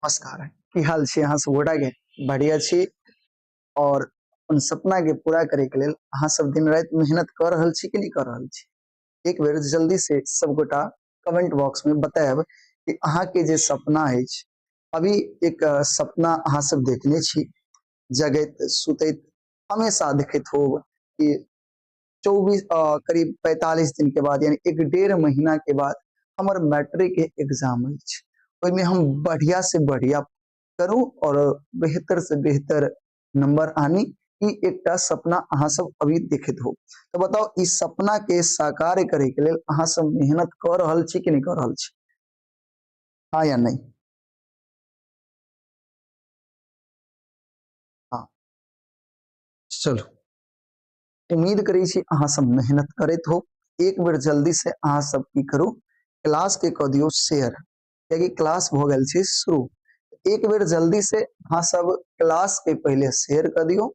नमस्कार, की हाल छी अहाँ सब गोटा के? बढ़िया छी और अपन सपना के पूरा करे के लेल अहाँ सब दिन राति मेहनत कऽ रहल छी कि नहि कऽ रहल छी? एक बेर जल्दी से सब गोटा कमेंट बॉक्स में बतायब कि अहाँ के जे सपना अछि, अभी एक सपना अहाँ सब देखने छी, जगैत सुतैत हमेशा देखैत होब कि 24 करीब 45 दिन के बाद, यानी एक डेढ़ महीना के बाद हमर मैट्रिक के एग्जाम अछि, ओहिमे हम बढ़िया से बढ़िया करू और बेहतर से बेहतर नंबर आनी। ई एकटा सपना अहाँ सब अभी देखैत हो। तो बताओ, ई सपना के साकार करे के लेल अहाँ सब मेहनत कऽ रहल छी कि नहीं कऽ रहल छी? हाँ या नहीं? हाँ, चलो, उम्मीद करै छी अहाँ सब मेहनत करैत हो। एक बेर जल्दी से अहाँ सब की करू, क्लास के कऽ दियौ शेयर, कियाकि क्लास भऽ गेल छै शुरू। एक बेर जल्दी से अहाँ सब क्लास के पहले शेयर कऽ दियौ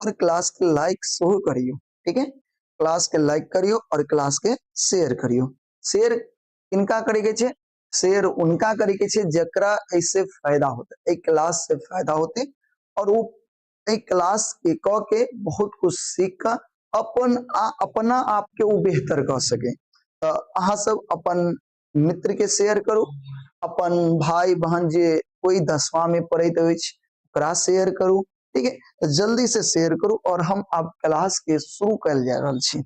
और क्लास के लाइक सेहो करियौ। ठीक है, क्लास के लाइक करियौ और क्लास के शेयर करियौ। शेयर किनका करे के छै? शेयर उनका करे के छै जकरा एहिसे फायदा होते, एहि क्लास से फायदा होते और वो एहि क्लास के कऽ के बहुत कुछ सीख कऽ अपन आ अपना आप के ओ बेहतर कऽ सके। तऽ अहाँ सब अपन मित्र के शेयर करू, अपन भाई बहन जे कोई दसवा में पढ़ैत अछि ओकरा शेयर करू। ठीक है, तऽ जल्दी से शेयर करू और हम आब क्लास के शुरू कयल जा रहल छी।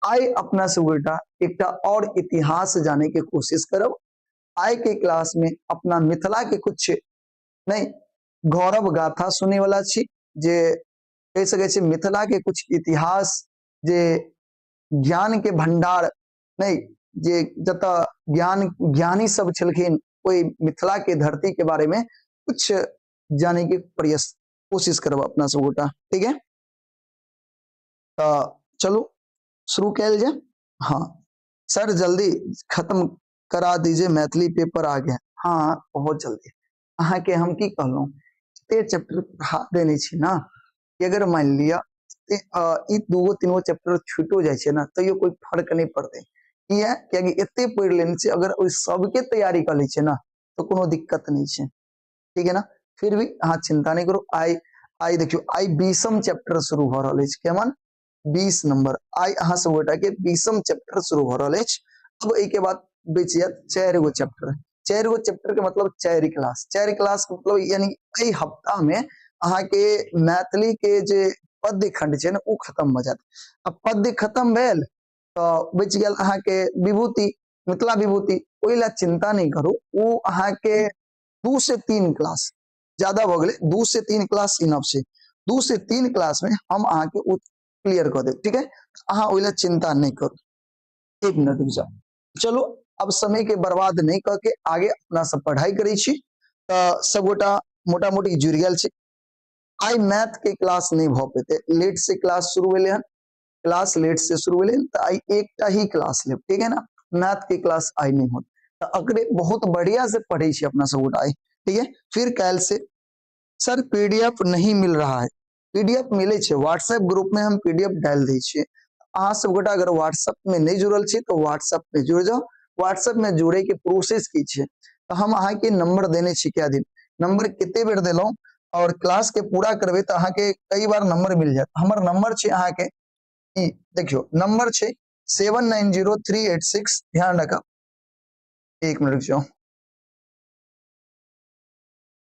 आइ अपना सब गोटा एकटा और इतिहास जाने के कोशिश करब। आइ के क्लास में अपना मिथिला के कुछ नहीं गौरव गाथा सुने वाला छी, जे कहि सकै छी मिथिला के कुछ इतिहास, जे ज्ञान के भंडार नहीं, जे जतऽ ज्ञान ज्ञानी सब छलखिन, ओहि मिथिला के धरती के बारे में कुछ जाने के प्रयास कोशिश करब अपना सब गोटा। ठीक है, तो चलू शुरू कयल जाय। हाँ सर, जल्दी खत्म करा दीजिए, मैथिली पेपर आ गया। हाँ, बहुत जल्दी। अहाँ के हम की कहलहुँ, एते चैप्टर पढ़ा देने छी ना कि अगर मान लिअ ई दूगो तीन गो चैप्टर छूटो जाइ छै ना तैयो कोई फर्क नहीं पड़तै। किया? कियाकि एते पढ़ि लेने छी, अगर ओहि सबके तैयारी कऽ लै छियै ना तऽ कोनो दिक्कत नहीं छै। ठीक है ना, फिर भी अहाँ चिंता नहीं करू। आइ आइ देखियौ, आइ 20म चैप्टर शुरू भऽ रहल अछि। केमन 20 नंबर, आइ अहाँ सब गोटा के 20म चैप्टर शुरू भऽ रहल अछि। अब एहि के बाद बचि जायत 4 गो चैप्टर। 4 गो चैप्टर के मतलब 4 क्लास, 4 क्लास के मतलब यानी एहि हफ्ता में अहाँ के मैथिली के जे पद्य खंड छै ने ओ खत्म भऽ जायत। आ पद्य खत्म भेल तऽ बचि गेल अहाँ के विभूति, मिथिला विभूति। ओहि ला चिंता नहीं करू, ओ अहाँ के 2 से 3 क्लास ज्यादा भऽ गेलै, 2 से 3 क्लास इनफ छै। 2 से 3 क्लास में हम अहाँ के ओ क्लियर कऽ देब। ठीक है, अहाँ ओहि ला चिंता नहीं करू। एक मिनट रुक जाओ। चलो, अब समय के बर्बाद नहीं कऽ के आगे अपना सब पढ़ाई करै छी। तऽ सब गोटा मोटा मोटी जुड़ि गेल छी। आइ मैथ के क्लास नहीं भऽ पेतै, लेट से क्लास शुरू भेलै हन, क्लास लेट से शुरू भेलै तऽ आइ एकटा ही क्लास लेब। ठीक है ना, मैथ के क्लास आइ नहीं होत तऽ अकरे बहुत बढ़िया से पढ़ै छी अपना सब गोटा आइ। ठीक है, फिर काल्हि से सर पीडीएफ नहीं मिल रहा है। पीडीएफ मिले छै, व्हाट्सएप ग्रुप में हम पीडीएफ डालि दै छियै। अहाँ सब गोटा अगर व्हाट्सएप में नहीं जुड़ल छी तो व्हाट्सएप में जुड़ जाओ। व्हाट्सएप में जुड़े के प्रोसेस की छै, तो हम अहाँ के नंबर देने छी, क्या दिन नंबर कते बेर देलहुँ और क्लास के पूरा करबे तो अहाँ के कई बार नंबर मिल जायत। हमर नंबर छै अहाँ के ई देखियो, नंबर छै 790386। ध्यान रखब, एक मिनट रुक जाओ।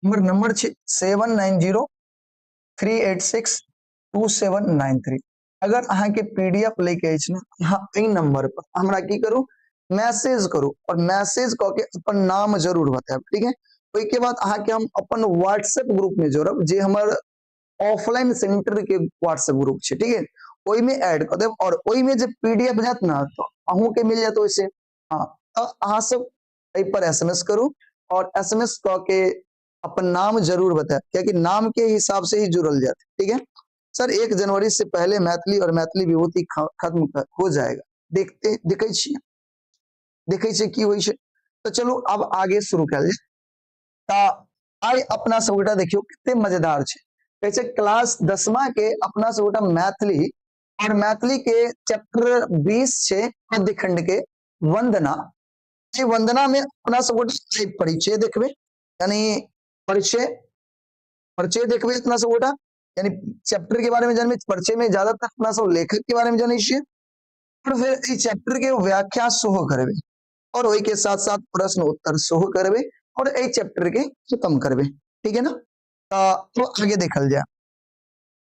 हमर नंबर छै 7903862793। अगर अहाँ के पीडीएफ लैके अछि ना, अहाँ एहि नंबर पर हमरा की करू, मैसेज करू और मैसेज कऽ के अपन नाम जरूर बतायब। ठीक है, ओहि के बाद अहाँ के हम अपन व्हाट्सएप ग्रुप में जोड़ब, जे हमर ऑफलाइन सेंटर के व्हाट्सएप ग्रुप छै। ठीक है, ओहि में ऐड कऽ देब और ओहि में जे पीडीएफ जायत ना तो अहूँ के मिल जायत ओहिसे। हाँ, तऽ अहाँ सब एहि पर एसएमएस करू और एसएमएस कऽ के अपन नाम जरूर बतायब, कियाकि नाम के हिसाब से ही जुड़ल जायत। ठीक है सर, 1 जनवरी से पहले मैथिली और मैथिली विभूति खत्म हो जाएगा। देखते देखै छियै, देखै छियै की होइ छै। तऽ चलू अब आगे शुरू कयल जाय। तऽ आइ अपना सब गोटा देखियौ कते मजेदार छै। कहै छै क्लास 10वां के अपना सब गोटा मैथिली और मैथिली के चैप्टर 20 छै पद्य खंड के वंदना। एहि वंदना में अपना सब गोटा परिचय देखबै, यानी परिचय, परिचय देखबै अपना सब गोटा, यानी चैप्टर के बारे में जानबै। परिचय में ज्यादातर अपना सब लेखक के बारे में जानै छियै। और फिर एहि चैप्टर के व्याख्या सेहो करबै और ओहि के साथ साथ प्रश्न उत्तर सेहो करबै और एहि चैप्टर के खत्म करबै, ठीक है ना? तो आगे देखल जाए।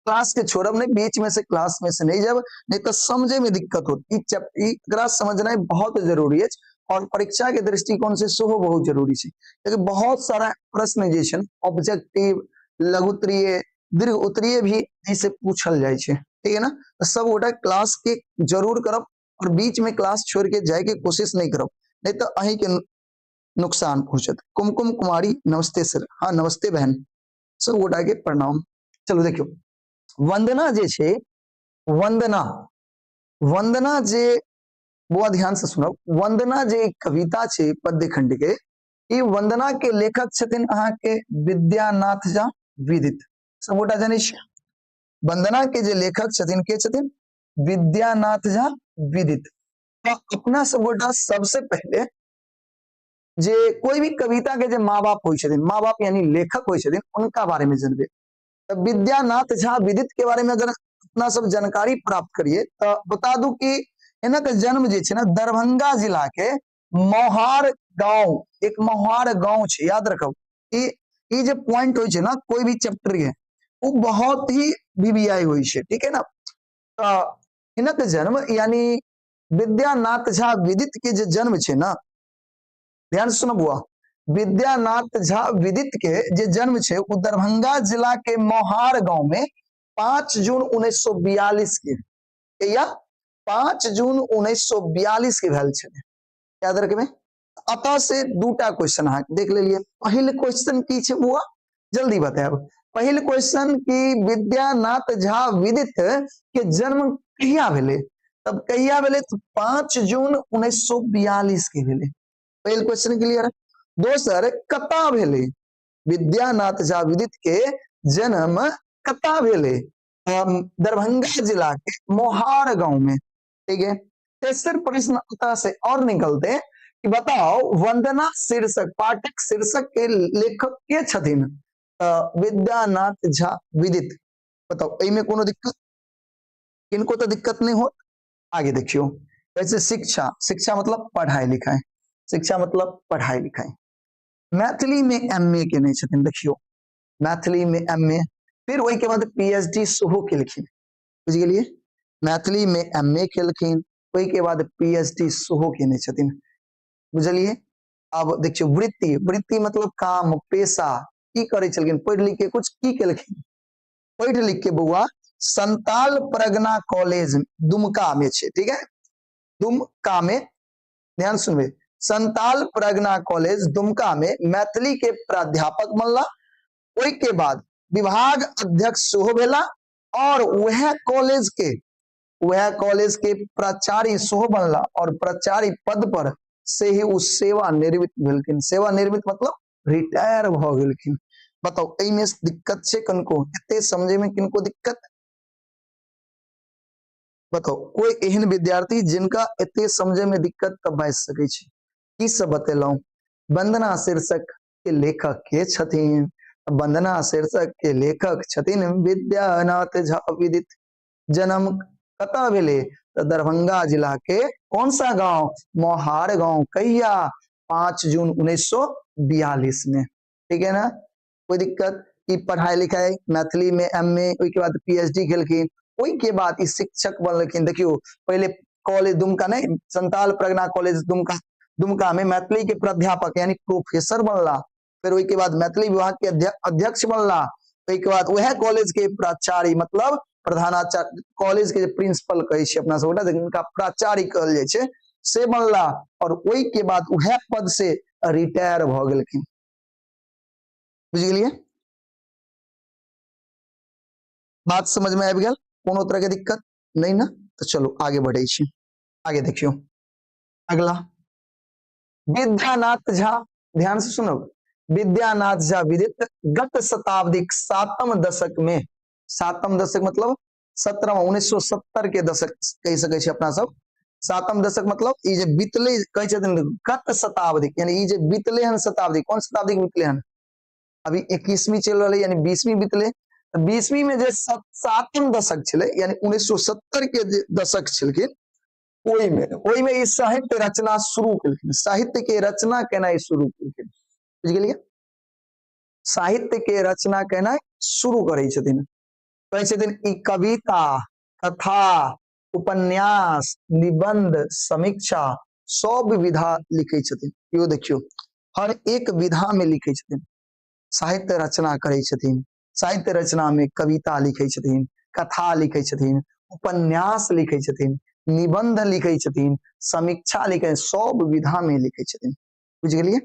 क्लास के छोड़ब नहीं, बीच में से क्लास में से नहीं जाब, नहीं तो समझे में दिक्कत होत। ई चैप्टर एकरा समझनाइ बहुत जरूरी अछि और परीक्षा के दृष्टिकोण से सेहो बहुत जरूरी छै, कियाकि बहुत सारा प्रश्न जे छै ऑब्जेक्टिव, लघुत्तरीय, दीर्घ उत्तरीय भी एहि से पूछल जाइ छै, ठीक है ना? तो सब गोटा क्लास के जरूर करब और बीच में क्लास छोड़ के जाय के कोशिश नहीं करब, नहीं तो अहीं के नुकसान पहुंचत। कुमकुम कुमारी नमस्ते सर। हाँ नमस्ते बहन, सब गोटा के प्रणाम। चलो देखियो, वंदना जे छै, वंदना, वंदना जे, बौआ ध्यान से सुनब, वंदना जे कविता छै पद्य खंड के, ई वंदना के लेखक छथिन अहाँ के विद्यानाथ झा विदित। सब गोटा जानै छियै वंदना के जे लेखक छथिन के छथिन? विद्यानाथ झा विदित। तो अपना सब गोटा सबसे पहले जे कोई भी कविता के जे माँ बाप होइ छथिन, माँ बाप यानी लेखक होइ छथिन, उनका बारे में जानबे। तो विद्यानाथ झा विदित के बारे में अगर अपना सब जानकारी प्राप्त करिए तो बता दू कि हिनक जन्म जे छै ना दरभंगा जिला के मोहार गांव, एक मोहार गांव छै, याद रखब। ई जे पॉइंट होइ छै ना कोई भी चैप्टर के, वो बहुत ही वीवीआई होइ छै, ठीक है ना? तो हिनक जन्म यानी विद्यानाथ झा विदित के जे जन्म छै ना, ध्यान सुनो बुआ, विद्यानाथ झा विदित के जे जन्म छै वो दरभंगा जिला के मोहार गांव में 5 जून 1942 के, या 5 जून 1942 के भेल छलै, याद रखबै। अतः से दूटा क्वेश्चन अहाँ देख लेलियै। पहिल क्वेश्चन की छै बुआ, जल्दी बतायब। पहिल क्वेश्चन की विद्यानाथ झा विदित के जन्म कहिया भेलै? तब कहिया भेलै? तो 5 जून 1942 के भेलै। पहिल क्वेश्चन क्लियर। दोसर, कतऽ भेलै? विद्यानाथ झा विदित के जन्म कतऽ भेलै? दरभंगा जिला के मोहार गांव में, ठीक है। तेसर प्रश्न अतः से और निकलते कि बताओ वंदना शीर्षक पाठक शीर्षक के लेखक के छथिन? विद्यानाथ झा विदित। बताओ एहिमे कोनो दिक्कत? किनको तो दिक्कत नहीं हो। आगे देखियो, वैसे शिक्षा, शिक्षा मतलब पढ़ाई लिखाई, शिक्षा मतलब पढ़ाई लिखाई। मैथिली में एम ए केने छथिन, देखियो मैथिली में एम ए, फिर ओहि के बाद पी एच डी सेहो केलखिन, बुझि गेलियै? मैथिली में एम ए केलखिन, ओहि के बाद पी एच डी सेहो केने छथिन, बुझलियै? अब देखियो वृत्ति, वृत्ति मतलब काम, पेशा, की करै छलखिन पढ़ि लिख के, कुछ की केलखिन पढ़ि लिख के? बौआ संताल परगना कॉलेज दुमका में छै, ठीक है, दुमका में, ध्यान सुनबे, संताल परगना कॉलेज दुमका में मैथिली के प्राध्यापक बनला। ओहि के बाद विभाग अध्यक्ष सेहो भेला और वह कॉलेज के प्राचार्य सेहो बनला और प्राचार्य पद पर से ही उ सेवानिवृत्त भेलखिन। सेवानिवृत्त मतलब रिटायर भ गेलखिन। बताउ एहिमे दिक्कत छै किनको? एते समझे में किनको दिक्कत? बताउ कोई एहन विद्यार्थी जिनका एते समझे में दिक्कत तब बाजि सकै छै। की सब बतेलहुं? वंदना शीर्षक के लेखक के छथिन? वंदना शीर्षक के लेखक छथिन विद्यानाथ झा विदित। जन्म कतऽ भेलै? तऽ दरभंगा जिला के कौन सा गांव? मोहार गांव। कहिया? 5 जून 1942 में, ठीक है ना? कोई दिक्कत? ई पढ़ाई लिखाई मैथिली में एम ए, ओहिके बाद पी एच डी केलखिन, ओहिके बाद ई शिक्षक बनलखिन। देखियो पहले कॉलेज दुमका नहीं, संताल परगना कॉलेज दुमका, दुमका में मैथिली के प्राध्यापक यानी प्रोफेसर बनला। फिर ओहिके बाद मैथिली विभाग के अध्यक्ष बनला। ओहिके बाद वह कॉलेज के प्राचार्य मतलब प्रधानाचार्य, कॉलेज के प्रिंसिपल कहै छै अपना सब, जिनका प्राचार्य कहल जाइ छै, से बनला और ओहि के बाद वह पद से रिटायर भ गेलखिन। बुझि गेलियै? बात समझ में आबि गेल? कोनो तरह के दिक्कत नहीं ना? तो चलो आगे बढ़े छी। आगे देखियो अगला, विद्यानाथ झा, ध्यान से सुनो, विद्यानाथ झा विदित गत शताब्दी 7म दशक में, 7म दशक मतलब 17 1970 के दशक कहि सकै छी अपना सब। 7म दशक मतलब ई जे बीतले कहै छथिन गत शताब्दी, यानी ई जे बीतले हन शताब्दी, कोन शताब्दी के बीतले हन? अभी 21वीं चलि रहलै, यानी 20वीं बीतलै। तऽ 20वीं में जे सातम दशक छलै, यानी 1970 के जे दशक छलखिन, ओहिमे ई साहित्य रचना शुरू केलखिन। साहित्य के रचना केनाइ शुरू केलखिन। बुझि गेलियै? साहित्य के रचना केनाइ शुरू करै छथिन। कहै छथिन ई कविता, कथा, उपन्यास, निबंध, समीक्षा सब विधा लिखै छथिन। इहो देखियौ, हर एक विधा में लिखै छथिन, साहित्य रचना करै छथिन। साहित्य रचना में कविता लिखै छथिन, कथा लिखै छथिन, उपन्यास लिखै छथिन, निबंध लिखै छथिन, समीक्षा लिखै, सब विधा में लिखै छथिन। बुझि गेलियै?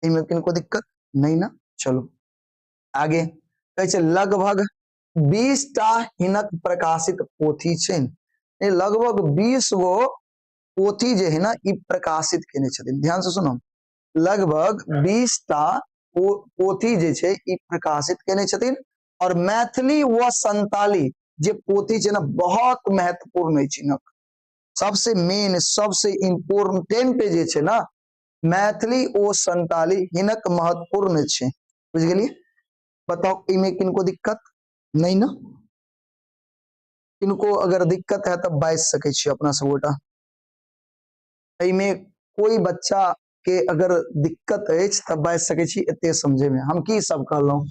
एहिमे किनको दिक्कत नहि ने? चलू आगे। कहै छै लगभग 20टा हिनक प्रकाशित पोथी छनि। लगभग 20 गो पोथी जे है ना ई प्रकाशित केने छथिन। ध्यान से सुनो, लगभग 20टा पोथी जे छै ई प्रकाशित केने छथिन। और मैथिली व संताली जे पोथी छै ना बहुत महत्वपूर्ण अछि हिनक। सबसे मेन, सबसे इम्पोर्टेंट जे छै ना मैथिली ओ संताली हिनक महत्वपूर्ण छै। बुझि गेलियै? बताउ, एहिमे किनको दिक्कत नहि ने? किनको अगर दिक्कत है तऽ बाजि सकै छी अपना सब गोटा। एहिमे कोई बच्चा के अगर दिक्कत अछि तऽ बाजि सकै छी। एते समझे में हम की सब कहलहुँ?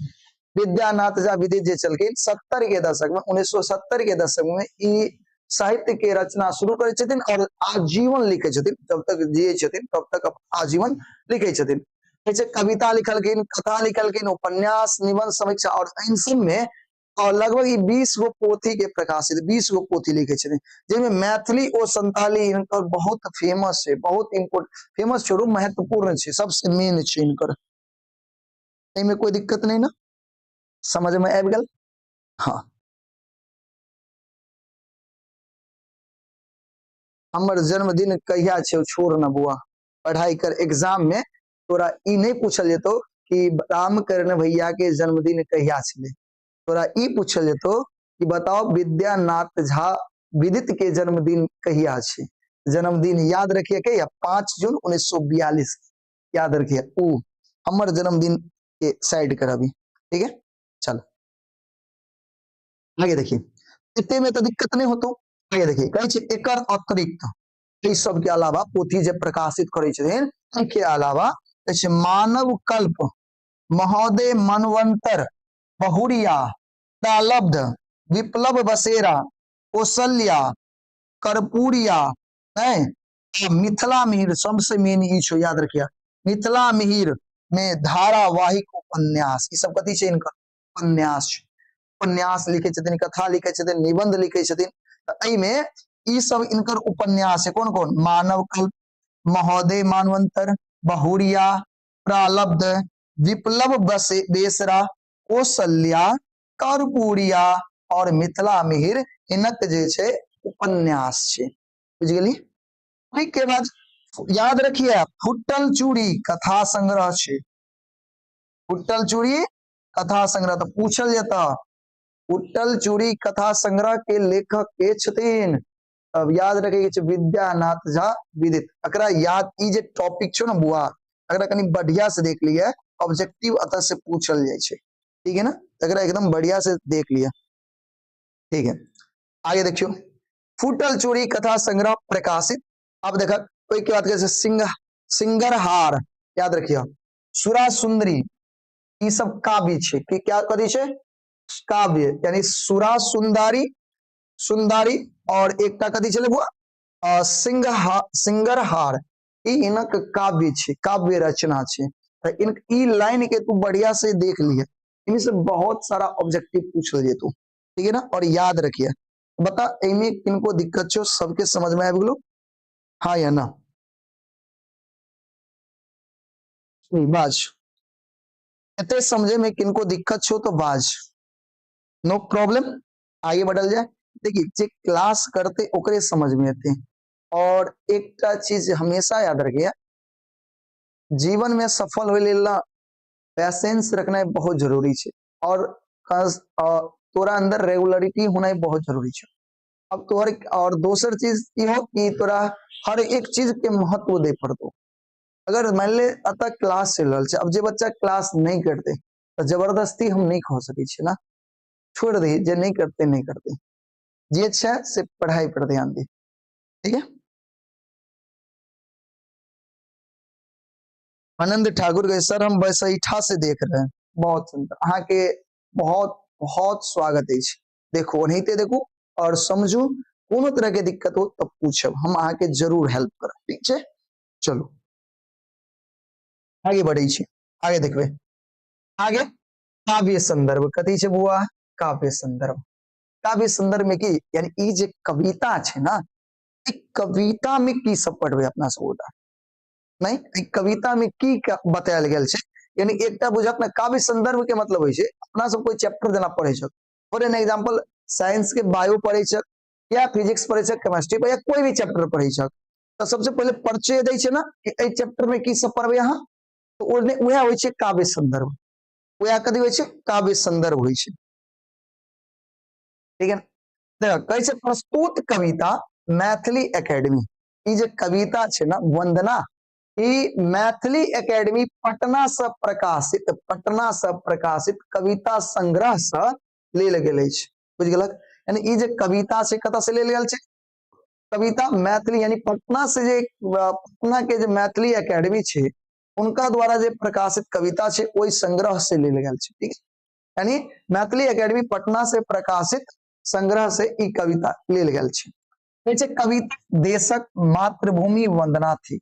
विद्यानाथ झा विदित जे छलखिन 70 के दशक में, 1970 के दशक में ई साहित्य के रचना शुरू करै छथिन और आजीवन लिखै छथिन। जब तक जियै छथिन तब तक आजीवन लिखै छथिन। कहै छै कविता लिखलखिन, कथा लिखलखिन, उपन्यास, निबंध, समीक्षा और इन सब में और लगभग ई 20 गो पोथी के प्रकाशित, 20 गो पोथी लिखे छथिन, जाहिमे मैथिली ओ संताली हिनकर बहुत फेमस छै, बहुत इम्पोर्ट फेमस छोड़ू, महत्वपूर्ण छै, सबसे मेन छै हिनकर। एहिमे कोई दिक्कत नहीं ना? समझ में आबि गेल? हाँ, हमर जन्मदिन कहिया छै छोड़ न बुआ, पढ़ाई कर। एग्जाम में तोरा ई नहीं पूछल जेतो कि रामकर्ण भैया के जन्मदिन कहिया छलै। तोरा ई पूछल जेतो कि बताओ विद्यानाथ झा विदित के जन्मदिन कहिया छै। जन्मदिन याद रखिए कहिया? 5 जून 1942 याद रखिए। ऊ हमर जन्मदिन के साइड कर अभी, ठीक है? चलो आगे देखिए, एते में तो दिक्कत नहीं होतो। आगे देखिए, कहै छै एकर अतिरिक्त, एहि सब के अलावा पोथी जे प्रकाशित करै छथिन के अलावा कहै छै मानव कल्प, महोदय मनवंतर, बहुरिया, प्रालब्ध, विप्लव बसेरा, कौशल्या, कर्पूरिया, नहीं मिथिला मिहिर। सबसे मेन ई छो याद रखिया, मिथिला मिहिर में धारावाहिक उपन्यास, ई सब कथी छै? इनकर उपन्यास छै। उपन्यास लिखे छथिन, कथा लिखे छथिन, निबंध लिखे छथिन। तऽ एहिमे ई सब इनकर उपन्यास है। कोन कोन? मानव कल्प, महोदय मानवंतर, बहुरिया, प्रालब्ध, विप्लव बसे बेसरा, कौशल्या, कर्पूरिया और मिथिला मिहिर हिनक जे छै उपन्यास छै। बुझि गेलियै? ओहिके बाद याद रखिए, फुटल चूड़ी कथा संग्रह छै। फुटल चूड़ी कथा संग्रह तऽ पूछल जेता, फुटल चूड़ी कथा संग्रह के लेखक के छथिन? अब याद रखे के छै विद्यानाथ झा विदित। एकरा याद, ई जे टॉपिक छौ ने बुआ, एकरा कनि बढ़िया से देख लिया, ऑब्जेक्टिव अतः से पूछल जाइ छै, ठीक है ना? एकरा एकदम बढ़िया से देख लिया, ठीक है? आगे देखियो, फूटल चूड़ी कथा संग्रह प्रकाशित। अब देख, ओहि के बाद कहै छै सिंह सिंगरहार, याद रखियो, सुरा सुंदरी, ई सब काव्य छै। कि क्या कथी छै? काव्य, यानी सुरा सुंदरी, सुंदरी और एकटा कथी छलै बुआ? सिंह सिंगरहार, ई हिनक काव्य छै, काव्य रचना छै। तऽ इन ई लाइन के तू बढ़िया से देख लिहे, इनमें से बहुत सारा ऑब्जेक्टिव पूछल जेतौ, ठीक है ना? और याद रखिए। बता, एहिमे किनको दिक्कत छौ? सबके समझ में आबि गेलो, हाँ या ना? बाज, एते समझे में किनको दिक्कत छो तो बाज, नो प्रॉब्लम, आगे बढ़ल जाए। देखिए, जे क्लास करते ओकरे समझ में एते। और एकटा चीज हमेशा याद रखिए, जीवन में सफल होय लेल ना पेशेंस रखनाइ बहुत जरूरी छै और तोरा अंदर रेगुलरिटी होनाइ बहुत जरूरी छै। अब तोहर और दोसर चीज इहो कि तोरा हर एक चीज के महत्व दे पड़तो। अगर मान ले अतः क्लास चलि रहल छै, अब जे बच्चा क्लास नहीं करते तऽ जबरदस्ती हम नहि कह सकै छियै ने। छोड़ि दही, जे नहि करतै नहि करतै, जे छै से पढ़ाई पर ध्यान दी। ठीक है। आनंद ठाकुर के सर हम बसैठा से देख रहे हैं, बहुत सुंदर, अहाँ के बहुत बहुत स्वागत अछि। देखू ओनाहिते देखू और समझू, कोनो तरह के दिक्कत हो तब पूछब, हम अहाँ के जरूर हेल्प करब। ठीक छै, चलू आगे बढ़ै छी, आगे देखबै। आगे काव्य संदर्भ कथी छै बुआ? काव्य संदर्भ। काव्य संदर्भ में की यानी ई जे कविता छै ना, ई कविता में की सब पढ़बै अपना सब गोटा? नहीं, ई कविता में की बतायल गेल छै, यानी एकटा बुझक ने काव्य संदर्भ के मतलब होइ छै अपना सब कोई चैप्टर जेना पढ़ै छै, फॉर एन एग्जाम्पल साइंस के बायो पढ़ै छै या फिजिक्स पढ़ै छै, केमिस्ट्री या कोई भी चैप्टर पढ़ै छै, तऽ सबसे पहिले परिचय दै छै ना कि एहि चैप्टर में की सब पढ़बै अहाँ, तऽ ओ ने वएह होइ छै काव्य संदर्भ। वएह कथी होइ छै? काव्य संदर्भ होइ छै। ठीक है, देखो कहै छै प्रस्तुत कविता मैथिली एकेडमी, ई जे कविता छै ना वंदना, ई मैथिली एकेडमी पटना से प्रकाशित, पटना से प्रकाशित कविता संग्रह से लेल गेल अछि। बुझि गेलक? यानी ई जे कविता छै कतऽ से लेल गेल छै? कविता मैथिली यानी पटना से जे, पटना के जे मैथिली एकेडमी छै उनका द्वारा जे प्रकाशित कविता छै ओहि संग्रह से लेल गेल छै। ठीक है, यानी मैथिली एकेडमी पटना से प्रकाशित संग्रह से ई कविता लेल गेल छै। कहै छै कविता देशक मातृभूमि वंदना थी,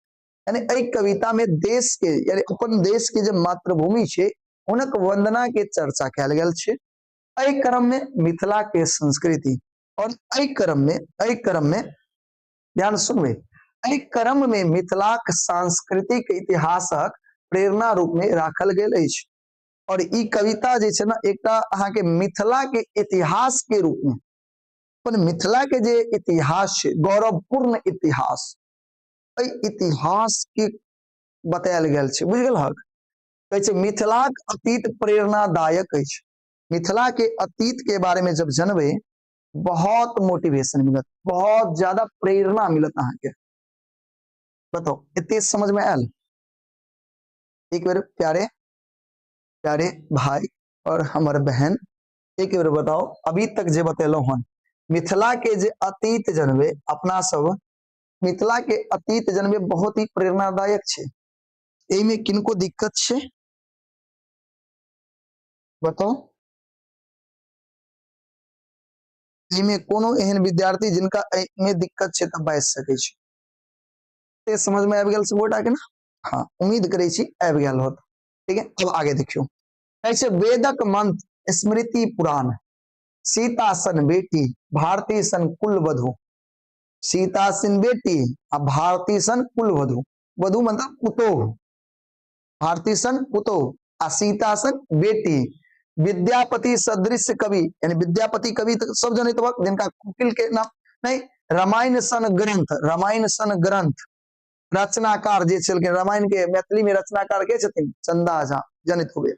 यानी एहि कविता में देश के यानी अपन देश के जे मातृभूमि छै हुनक वंदना के चर्चा कयल गेल छै। एहि क्रम में मिथिला के संस्कृति और एहि क्रम में, एहि क्रम में ध्यान सुनबै, एहि क्रम में मिथिलाक सांस्कृतिक इतिहासक प्रेरणा रूप में राखल गेल अछि। और ई कविता जे छै ने एकटा अहाँके मिथिला के इतिहास के रूप में, अपन मिथिला के जे इतिहास छै गौरवपूर्ण इतिहास, एहि इतिहास के बतायल गेल छै। बुझि गेलहक? कहै छै मिथिलाक अतीत प्रेरणादायक अछि। मिथिला के अतीत के बारे में जब जनबै बहुत मोटिवेशन मिलत, बहुत ज्यादा प्रेरणा मिलत अहाँके। बताउ एते समझ में आयल? एक बेर प्यारे प्यारे भाई और हमर बहन एक बेर बताओ, अभी तक जे बतेलहुँ हन मिथिला के जे अतीत जनबे, अपना सब मिथिला के अतीत जनबे बहुत ही प्रेरणादायक छै। एहिमे किनको दिक्कत छै? बताउ, एहिमे कोनो एहन विद्यार्थी जिनका एहिमे दिक्कत छै तऽ बाजि सकै छै। से समझ में आबि गेल सब गोटा के ना? हाँ, उम्मीद करै छी आबि गेल होत। ठीक है, अब आगे देखियौ। कहै छै वेदक मंत्र स्मृति पुराण, सीता सन बेटी भारती सन कुलवधु, सीता सन बेटी आ भारती सन कुलवधु, वधु मतलब पुतोह, भारती सन पुतोह आ सीता सन बेटी, विद्यापति सदृश कवि, यानी विद्यापति कवि तो सब जनैत होबक जिनका कोकिल के नाम नहीं, रामायण सन ग्रंथ, रामायण सन ग्रंथ रचनाकार जे छलखिन रामायण के मैथिली में रचनाकार के छथिन? चंदा झा, जनैत होबे।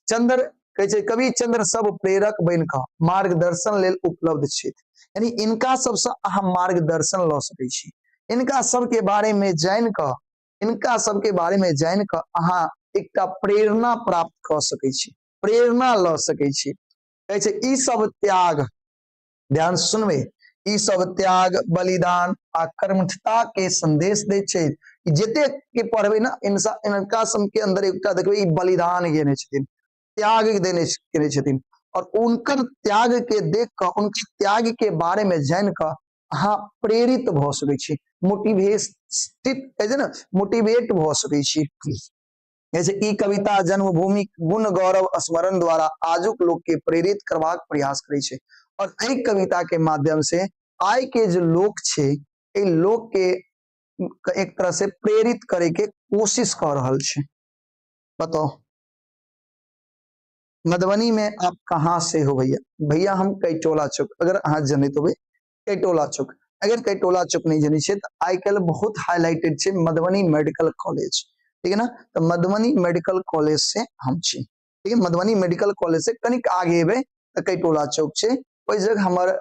चंद्र कहै छै कवि चंद्र सब प्रेरक बनि कऽ मार्गदर्शन लेल उपलब्ध छथि, यानी इनका सबसँ अहाँ मार्गदर्शन लऽ सकै छी। इनका सबके बारे में जानि कऽ, इनका सबके बारे में जानि कऽ अहाँ एकटा प्रेरणा प्राप्त कऽ सकै छी, प्रेरणा लऽ सकै छी। कहै छै ई सब त्याग, ध्यान सुनबै, ई सब त्याग बलिदान आ कर्मठता के संदेश दै छै। जते के पढ़बै ना इनका सबके अंदर एकटा देखबै ई बलिदान देने छथिन, त्याग देने केने छथिन, और उनकर त्याग के देख कऽ, उनकर त्याग के बारे में जानि कऽ अहाँ प्रेरित भऽ सकै छी, मोटिवेटित कहै छै ने, मोटिवेट भऽ सकै छी। जैसे ई कविता जन्मभूमि गुण गौरव स्मरण द्वारा आजुक लोक के प्रेरित करबाक प्रयास करै छै, और एहि कविता के माध्यम से आइ के जे लोक छै एहि लोक के एक तरह से प्रेरित करे के कोशिश कऽ रहल छै। बताओ मधुबनी में आप कहाँ से हो भैया? भैया हम कैटोला चौक, अगर अहाँ जनैत होबै कैटोला चौक, अगर कैटोला चौक नहीं जनै छियै तऽ आइ काल्हि बहुत हाईलाइटेड छै मधुबनी मेडिकल कॉलेज, ठीक है ना? तऽ मधुबनी मेडिकल कॉलेज से हम छी, ठीक है? मधुबनी मेडिकल कॉलेज से कनिक आगे एबै तऽ कैटोला चौक छै, ओहि जगह हमर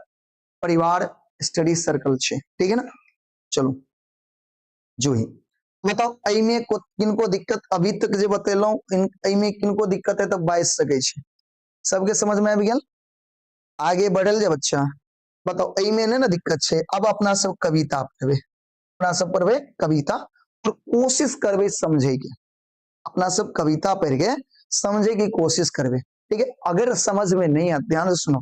परिवार स्टडी सर्कल छै, ठीक है ना? चलू जूही बताउ एहिमे किनको दिक्कत? अभी तक जे बतेलहुँ एहिमे किनको दिक्कत है तऽ बाजि सकै छी। सबके समझ में आबि गेल? आगे बढ़ल जाय बच्चा। बताउ एहिमे नहि ने दिक्कत छै? अब अपना सब कविता पढ़बै, अपना सब पढ़बै कविता और कोशिश करबै समझे के। अपना सब कविता पढ़ के समझे की कोशिश करबै, ठीक है? अगर समझ में नहीं आत, ध्यान से सुनो,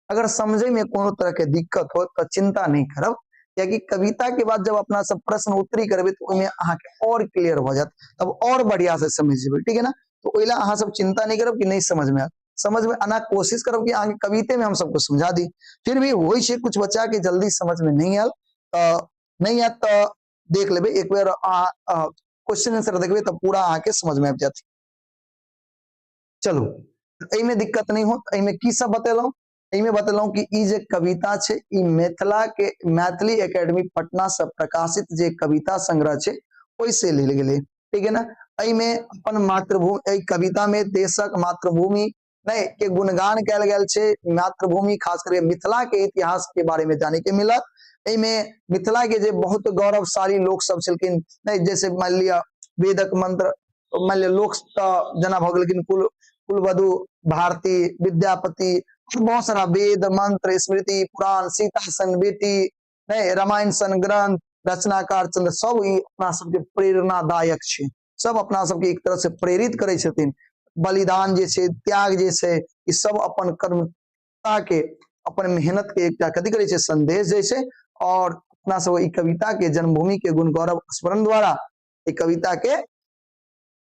अगर समझे में कोनो तरह के दिक्कत हो तो चिंता नहीं करब, कियाकि कविता के बाद जब अपना सब प्रश्न उत्तरी करबै तो ओहिमे अहाँके और क्लियर हो जात, तब और बढ़िया से समझ जेबै, ठीक है ना? तो ओहि ला अहाँ सब चिंता नहीं करब कि नहीं समझ में आत। समझ में आना कोशिश करब कि अहाँके कविते में हम सबको समझा दी। फिर भी होइ छै कुछ बच्चा के जल्दी समझ में नहीं आयल, तऽ नहीं आयत तऽ देख लेबै एक बेर, अहाँ क्वेश्चन आंसर देखबै तऽ पूरा अहाँके समझ में आबि जायत। चलू, एहिमे दिक्कत नहीं हो। एहिमे की सब बतेलहुँ? एहिमे बतेलहुँ कि ई जे कविता छै ई मिथिला के मैथिली एकेडमी पटना से प्रकाशित जे कविता संग्रह छै ओहिसे लेल गेलै, ठीक है ना? एहिमे अपन मातृभूमि, एहि कविता में देशक मातृभूमि नहीं के गुणगान कयल गेल छै। मातृभूमि खास करके मिथिला के इतिहास के बारे में जाने के मिलत। एहिमे मिथिला के जे बहुत गौरवशाली लोक सब छलखिन नहीं, जैसे मान लिअ वेदक मंत्र, मान लिअ लोक तऽ जेना भऽ गेलखिन कुलवधु भारती, विद्यापति, बहुत सारा वेद मंत्र स्मृति पुराण, सीता सन बेटी नहीं, रामायण सन ग्रंथ, रचनाकार चंद्र, सब ई अपना सबके प्रेरणादायक छै। सब अपना सबके एक तरह से प्रेरित करै छथिन। बलिदान जे छै, त्याग जे छै, ई सब अपन कर्मता के, अपन मेहनत के एकटा कथी करै छै, संदेश दै छै। और अपना सब ई कविता के जन्मभूमि के गुण गौरव स्मरण द्वारा, ई कविता के,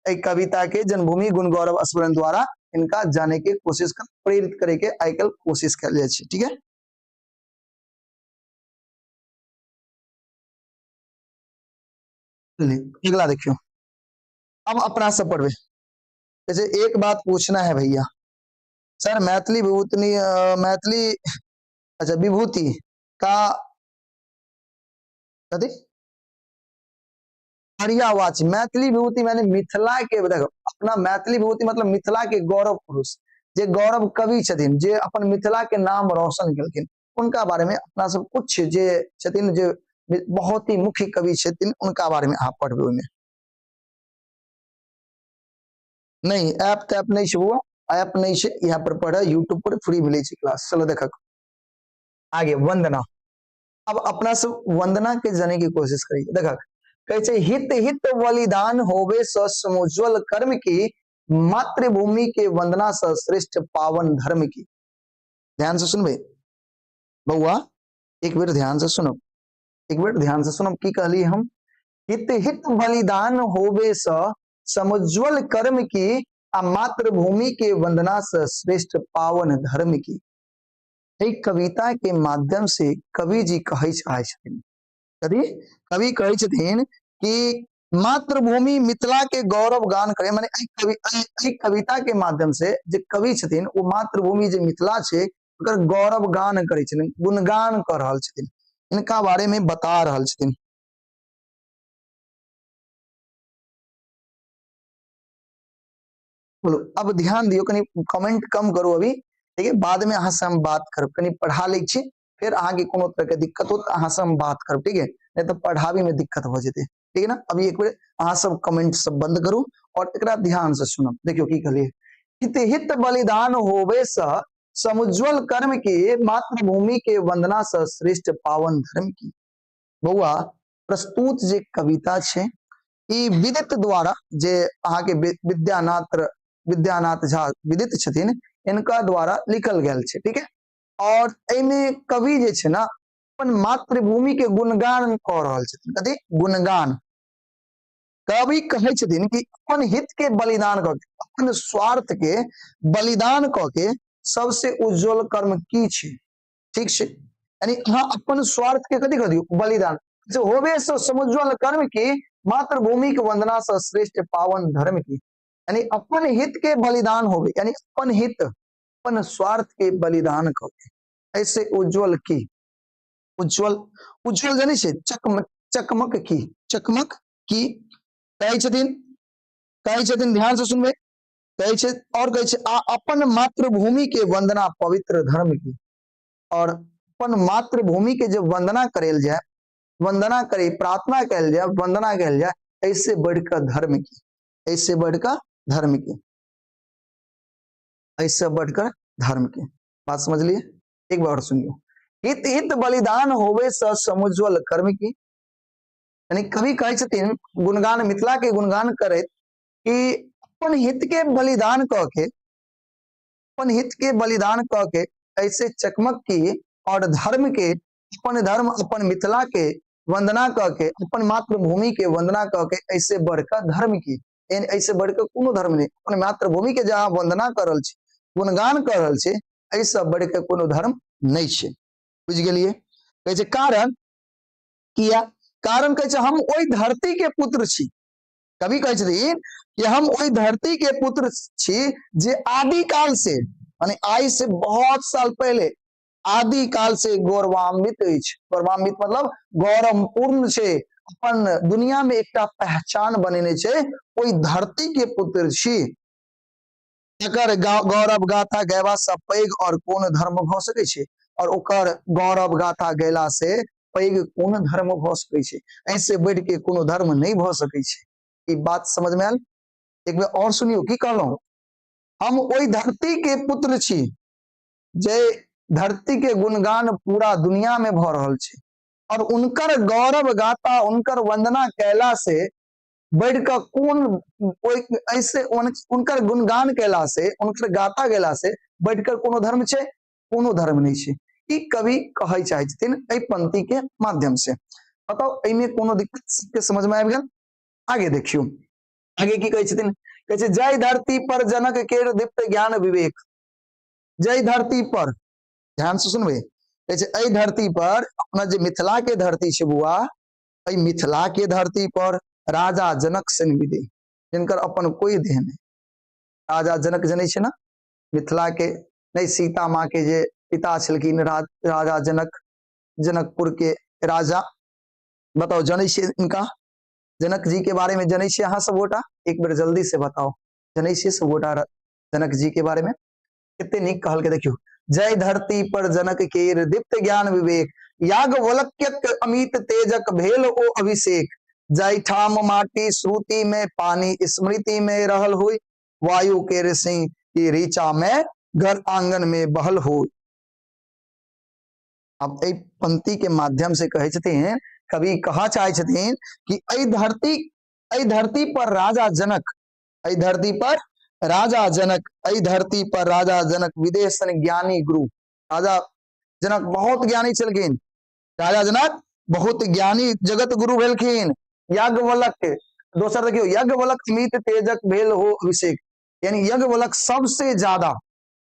एहि कविता के जन्मभूमि गुण गौरव स्मरण द्वारा इनका जाने के कोशिश कर, प्रेरित करे के आइ काल्हि कोशिश कयल जाइ छै, ठीक है? अगला देखियो, अब अपना सब पढ़बे। जैसे एक बात पूछना है भैया, सर मैथिली विभूति, मैथिली अच्छा विभूति का कथी पर्यावाची। मैथिली विभूति माने मिथिला के, देखो अपना मैथिली विभूति मतलब मिथिला के गौरव पुरुष, जे गौरव कवि छथिन, जे अपन मिथिला के नाम रोशन केलखिन, उनका बारे में अपना सब कुछ जे छथिन, जे बहुत ही मुख्य कवि छथिन, उनका बारे में अहाँ पढ़बै। ओहिमे नहीं ऐप तैप नहीं छै बौआ, ऐप नहीं छै, यहाँ पर पढ़, यूट्यूब पर फ्री मिलै छै क्लास। चलो देखक आगे वंदना। अब अपना सब वंदना के जाने की कोशिश करिए। देखक कहै छै हित हित बलिदान होवे स समुज्वल कर्म की, मातृभूमि के वंदना स श्रेष्ठ पावन धर्म की। ध्यान से सुनबे बउआ, एक बेर ध्यान से सुनब, एक बेर ध्यान से सुनब की कहली हम। हित हित बलिदान होवे स समुज्वल कर्म की, आ मातृभूमि के वंदना से श्रेष्ठ पावन धर्म की। एहि कविता के माध्यम से कवि जी कहै चाहै छथिन, कथी कवि कहै छथिन कि मातृभूमि मिथिला के गौरव गान करे, माने एहि कविता के माध्यम से जे कवि छथिन ओ मातृभूमि जे मिथिला छै ओकर गौरव गान करै छथिन, गुणगान कऽ रहल छथिन, इनका बारे में बता रहल छथिन। बोलो अब ध्यान दियो, कनी कमेंट कम करू अभी, ठीक है? बाद में अहाँ से हम बात करब, कनी पढ़ा लै छी, फिर अहाँके कोनो तरह के दिक्कत हो तऽ अहाँ से हम बात करब, ठीक है? नहीं तो पढ़ाबी में दिक्कत हो जेतै, ठीक है ना? अभी एक बेर अहाँ सब कमेंट सब बंद करू और एकरा ध्यान से सुनब। देखियो की कहलिए, हित हित बलिदान होवे स समुज्वल कर्म के, मातृभूमि के वंदना स श्रेष्ठ पावन धर्म की। बौआ प्रस्तुत जे कविता छै ई विदित द्वारा, जे अहाँके विद्यानाथ विद्यानाथ झा विदित छथिन, इनका द्वारा लिखल गेल छै, ठीक है? और एहिमे कवि जे छै ना अपन मातृभूमि के गुणगान कऽ रहल छथिन। कथी गुणगान? कवि कहै छथिन कि अपन हित के बलिदान कऽ के, अपन स्वार्थ के बलिदान कऽ के सबसे उज्जवल कर्म की छै, ठीक छै? यानी अहाँ अपन स्वार्थ के कथी कऽ दियौ, बलिदान जे होबे से समुज्वल कर्म की, मातृभूमि के वंदना से श्रेष्ठ पावन धर्म की। यानी अपन हित के बलिदान होबे, यानी अपन हित अपन स्वार्थ के बलिदान कऽ के ऐसे उज्जवल की, उज्जवल, उज्जवल जानै छै चकमक, चकमक की, चकमक की कहै छथिन, कहै छथिन, ध्यान से सुनबै, कहै छै और कहै छै आ अपन मातृभूमि के वंदना पवित्र धर्म की। और अपन मातृभूमि के जब वंदना करेल जाय, वंदना करे, प्रार्थना कयल जाय, वंदना कयल जाय, एहिसे बढ़ि कऽ धर्म की, एहिसे बढ़ि कऽ धर्म की, एहिसे बढ़ि कऽ धर्म की। बात समझलिए? एक बार सुनियो, हित हित बलिदान होवे से समुज्ज्वल कर्म की। यानी कवि कहै छथिन गुणगान, मिथिला के गुणगान करैत कि अपन हित के बलिदान कऽ के, अपन हित के बलिदान कऽ के ऐसे चकमक की और धर्म के, अपन धर्म अपन मिथिला के वंदना कऽ के, अपन मातृभूमि के वंदना कऽ के ऐसे बढ़कर धर्म की, यानी ऐसे बढ़कर कोनो धर्म नहीं। अपन मातृभूमि के जहाँ वंदना कर रहल छी, गुणगान कर रहल छी, एहिसँ बढ़िके कोनो धर्म नहि छै। बुझि गेलियै? कहै छै कारण किया? कारण कहै छै हम ओहि धरती के पुत्र छी। कवि कहै छथिन कि हम ओहि धरती के पुत्र छी जे आदिकाल से, माने आइ से बहुत साल पहले आदि काल से गौरवान्वित अछि। गौरवान्वित मतलब गौरवपूर्ण छै, अपन दुनिया में एकटा पहचान बनेने छै, ओहि धरती के पुत्र छी। एकर गौरव गाथा गयबा से पैघ और कोन धर्म भऽ सकै छै? और ओकर गौरव गाथा गयला से पैघ कोन धर्म भऽ सकै छै? एहिसे बढ़ि के कोनो धर्म नहि भऽ सकै छै। ई बात समझ में आयल? एक बेर और सुनियौ की कहलहुँ। हम ओहि धरती के पुत्र छी जे धरती के गुणगान पूरा दुनिया में भऽ रहल छै, और उनकर गौरव गाथा, उनकर वंदना कयला से बढ़ि कऽ कोन ओहि ऐसे उनकर गुणगान कयला से, उनकर गाथा गेला से बढ़ि कऽ कोनो धर्म छै? कोनो धर्म नहि छै। ई कवि कहै चाहै छथिन एहि पंक्ति के माध्यम से। बताउ एहिमे कोनो दिक्कत सबके समझ में आबि गेल? आगे देखियौ, आगे की कहै छथिन। कहै छै जय धरती पर जनक केर दीप्त ज्ञान विवेक। जय धरती पर, ध्यान से सुनबै, कहै छै एहि धरती पर, अपना जे मिथिला के धरती छै बुआ, एहि मिथिला के धरती पर राजा जनक सन विदेह, जिनकर अपन कोई देह नहीं। राजा जनक जनै छै ने मिथिला के, नहीं सीता माँ के जे पिता छलखिन राजा जनक, जनकपुर के राजा। बताओ जनै छियै इनका? जनक जी के बारे में जनै छियै अहाँ सब गोटा? एक बेर जल्दी से बताओ, जनै छियै सब गोटा जनक जी के बारे में? कते नीक कहलकै देखियौ, जय धरती पर जनक केर दीप्त ज्ञान विवेक, याज्ञवल्क्यक अमित तेजक भेल ओ अभिषेक, जाहिठाम माटी श्रुति में पानी स्मृति में रहल होई, वायु केर सिंह की ऋचा में घर आंगन में बहल होई। अब एहि पंक्ति के माध्यम से कहै छथिन कवि, कह चाहै छथिन कि एहि धरती पर राजा जनक, एहि धरती पर राजा जनक, एहि धरती पर राजा जनक विदेश सन ज्ञानी गुरु। राजा जनक बहुत ज्ञानी छलखिन, राजा जनक बहुत ज्ञानी जगत गुरु भेलखिन। याज्ञवल्क्य, दोसर देखियौ, याज्ञवल्क्य अमित तेजक भेल हो अभिषेक, यानी याज्ञवल्क्य सबसे ज्यादा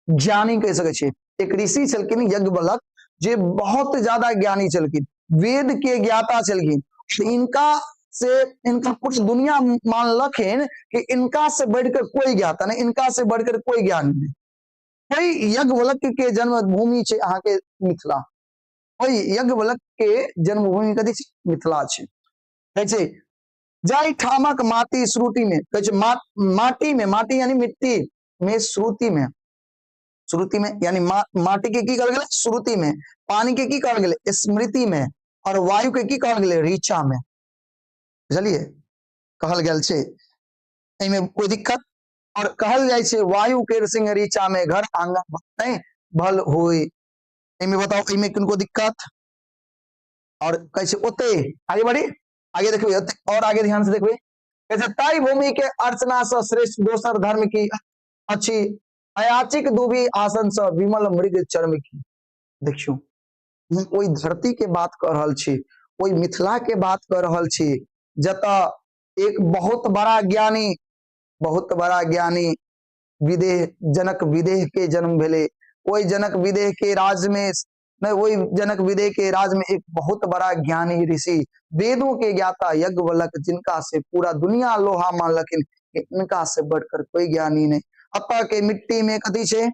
ज्ञानी कहि सकै छियै। एक ऋषि छलखिन याज्ञवल्क्य, जे बहुत ज्यादा ज्ञानी छलखिन, वेद के ज्ञाता छलखिन। इनका से इनका कुछ दुनिया मानलखिन कि इनका से बढ़कर कोई ज्ञाता नहीं, इनका से बढ़कर कोई ज्ञानी नहीं। कोई याज्ञवल्क्य के जन्मभूमि छै अहाँ के मिथिला, ओहि याज्ञवल्क्य के जन्मभूमि कथी छै? मिथिला छै। कहै छै जाहि ठामक माटी श्रुति में, कहै छै माटी में, माटी यानी मिट्टी में, श्रुति में, श्रुति में यानी माटी के की कहल गेलै? श्रुति में। पानी के की कहल गेलै? स्मृति में। और वायु के की कहल गेलै? ऋचा में। बुझलिए? कहल गेल छै, एहिमे कोई दिक्कत? और कहल जाइ छै वायु केर सिंह ऋचा में घर आंगन नहीं भल होई। एहिमे बताओ एहिमे किनको दिक्कत? और कहै छै ओते आगे बढ़ी, आगे देखबै, ओते और आगे ध्यान से देखबै। कहै छै ताहि भूमि के अर्चना से श्रेष्ठ दोसर धर्म की अछि, अयाचिक दुबी आसन से विमल मृग चर्म की। देखियौ, हम ओहि धरती के बात कऽ रहल छी, ओहि मिथिला के बात कऽ रहल छी, जतऽ एक बहुत बड़ा ज्ञानी, बहुत बड़ा ज्ञानी विदेह, जनक विदेह के जन्म भेलै। ओहि जनक विदेह के राज में नहीं, ओहि जनक विदेह के राज में एक बहुत बड़ा ज्ञानी ऋषि, वेदों के ज्ञाता यज्ञवल्क्य, जिनका से पूरा दुनिया लोहा मानलखिन कि इनका से बढ़कर कोई ज्ञानी नहीं। अतः के मिट्टी में कथी छै?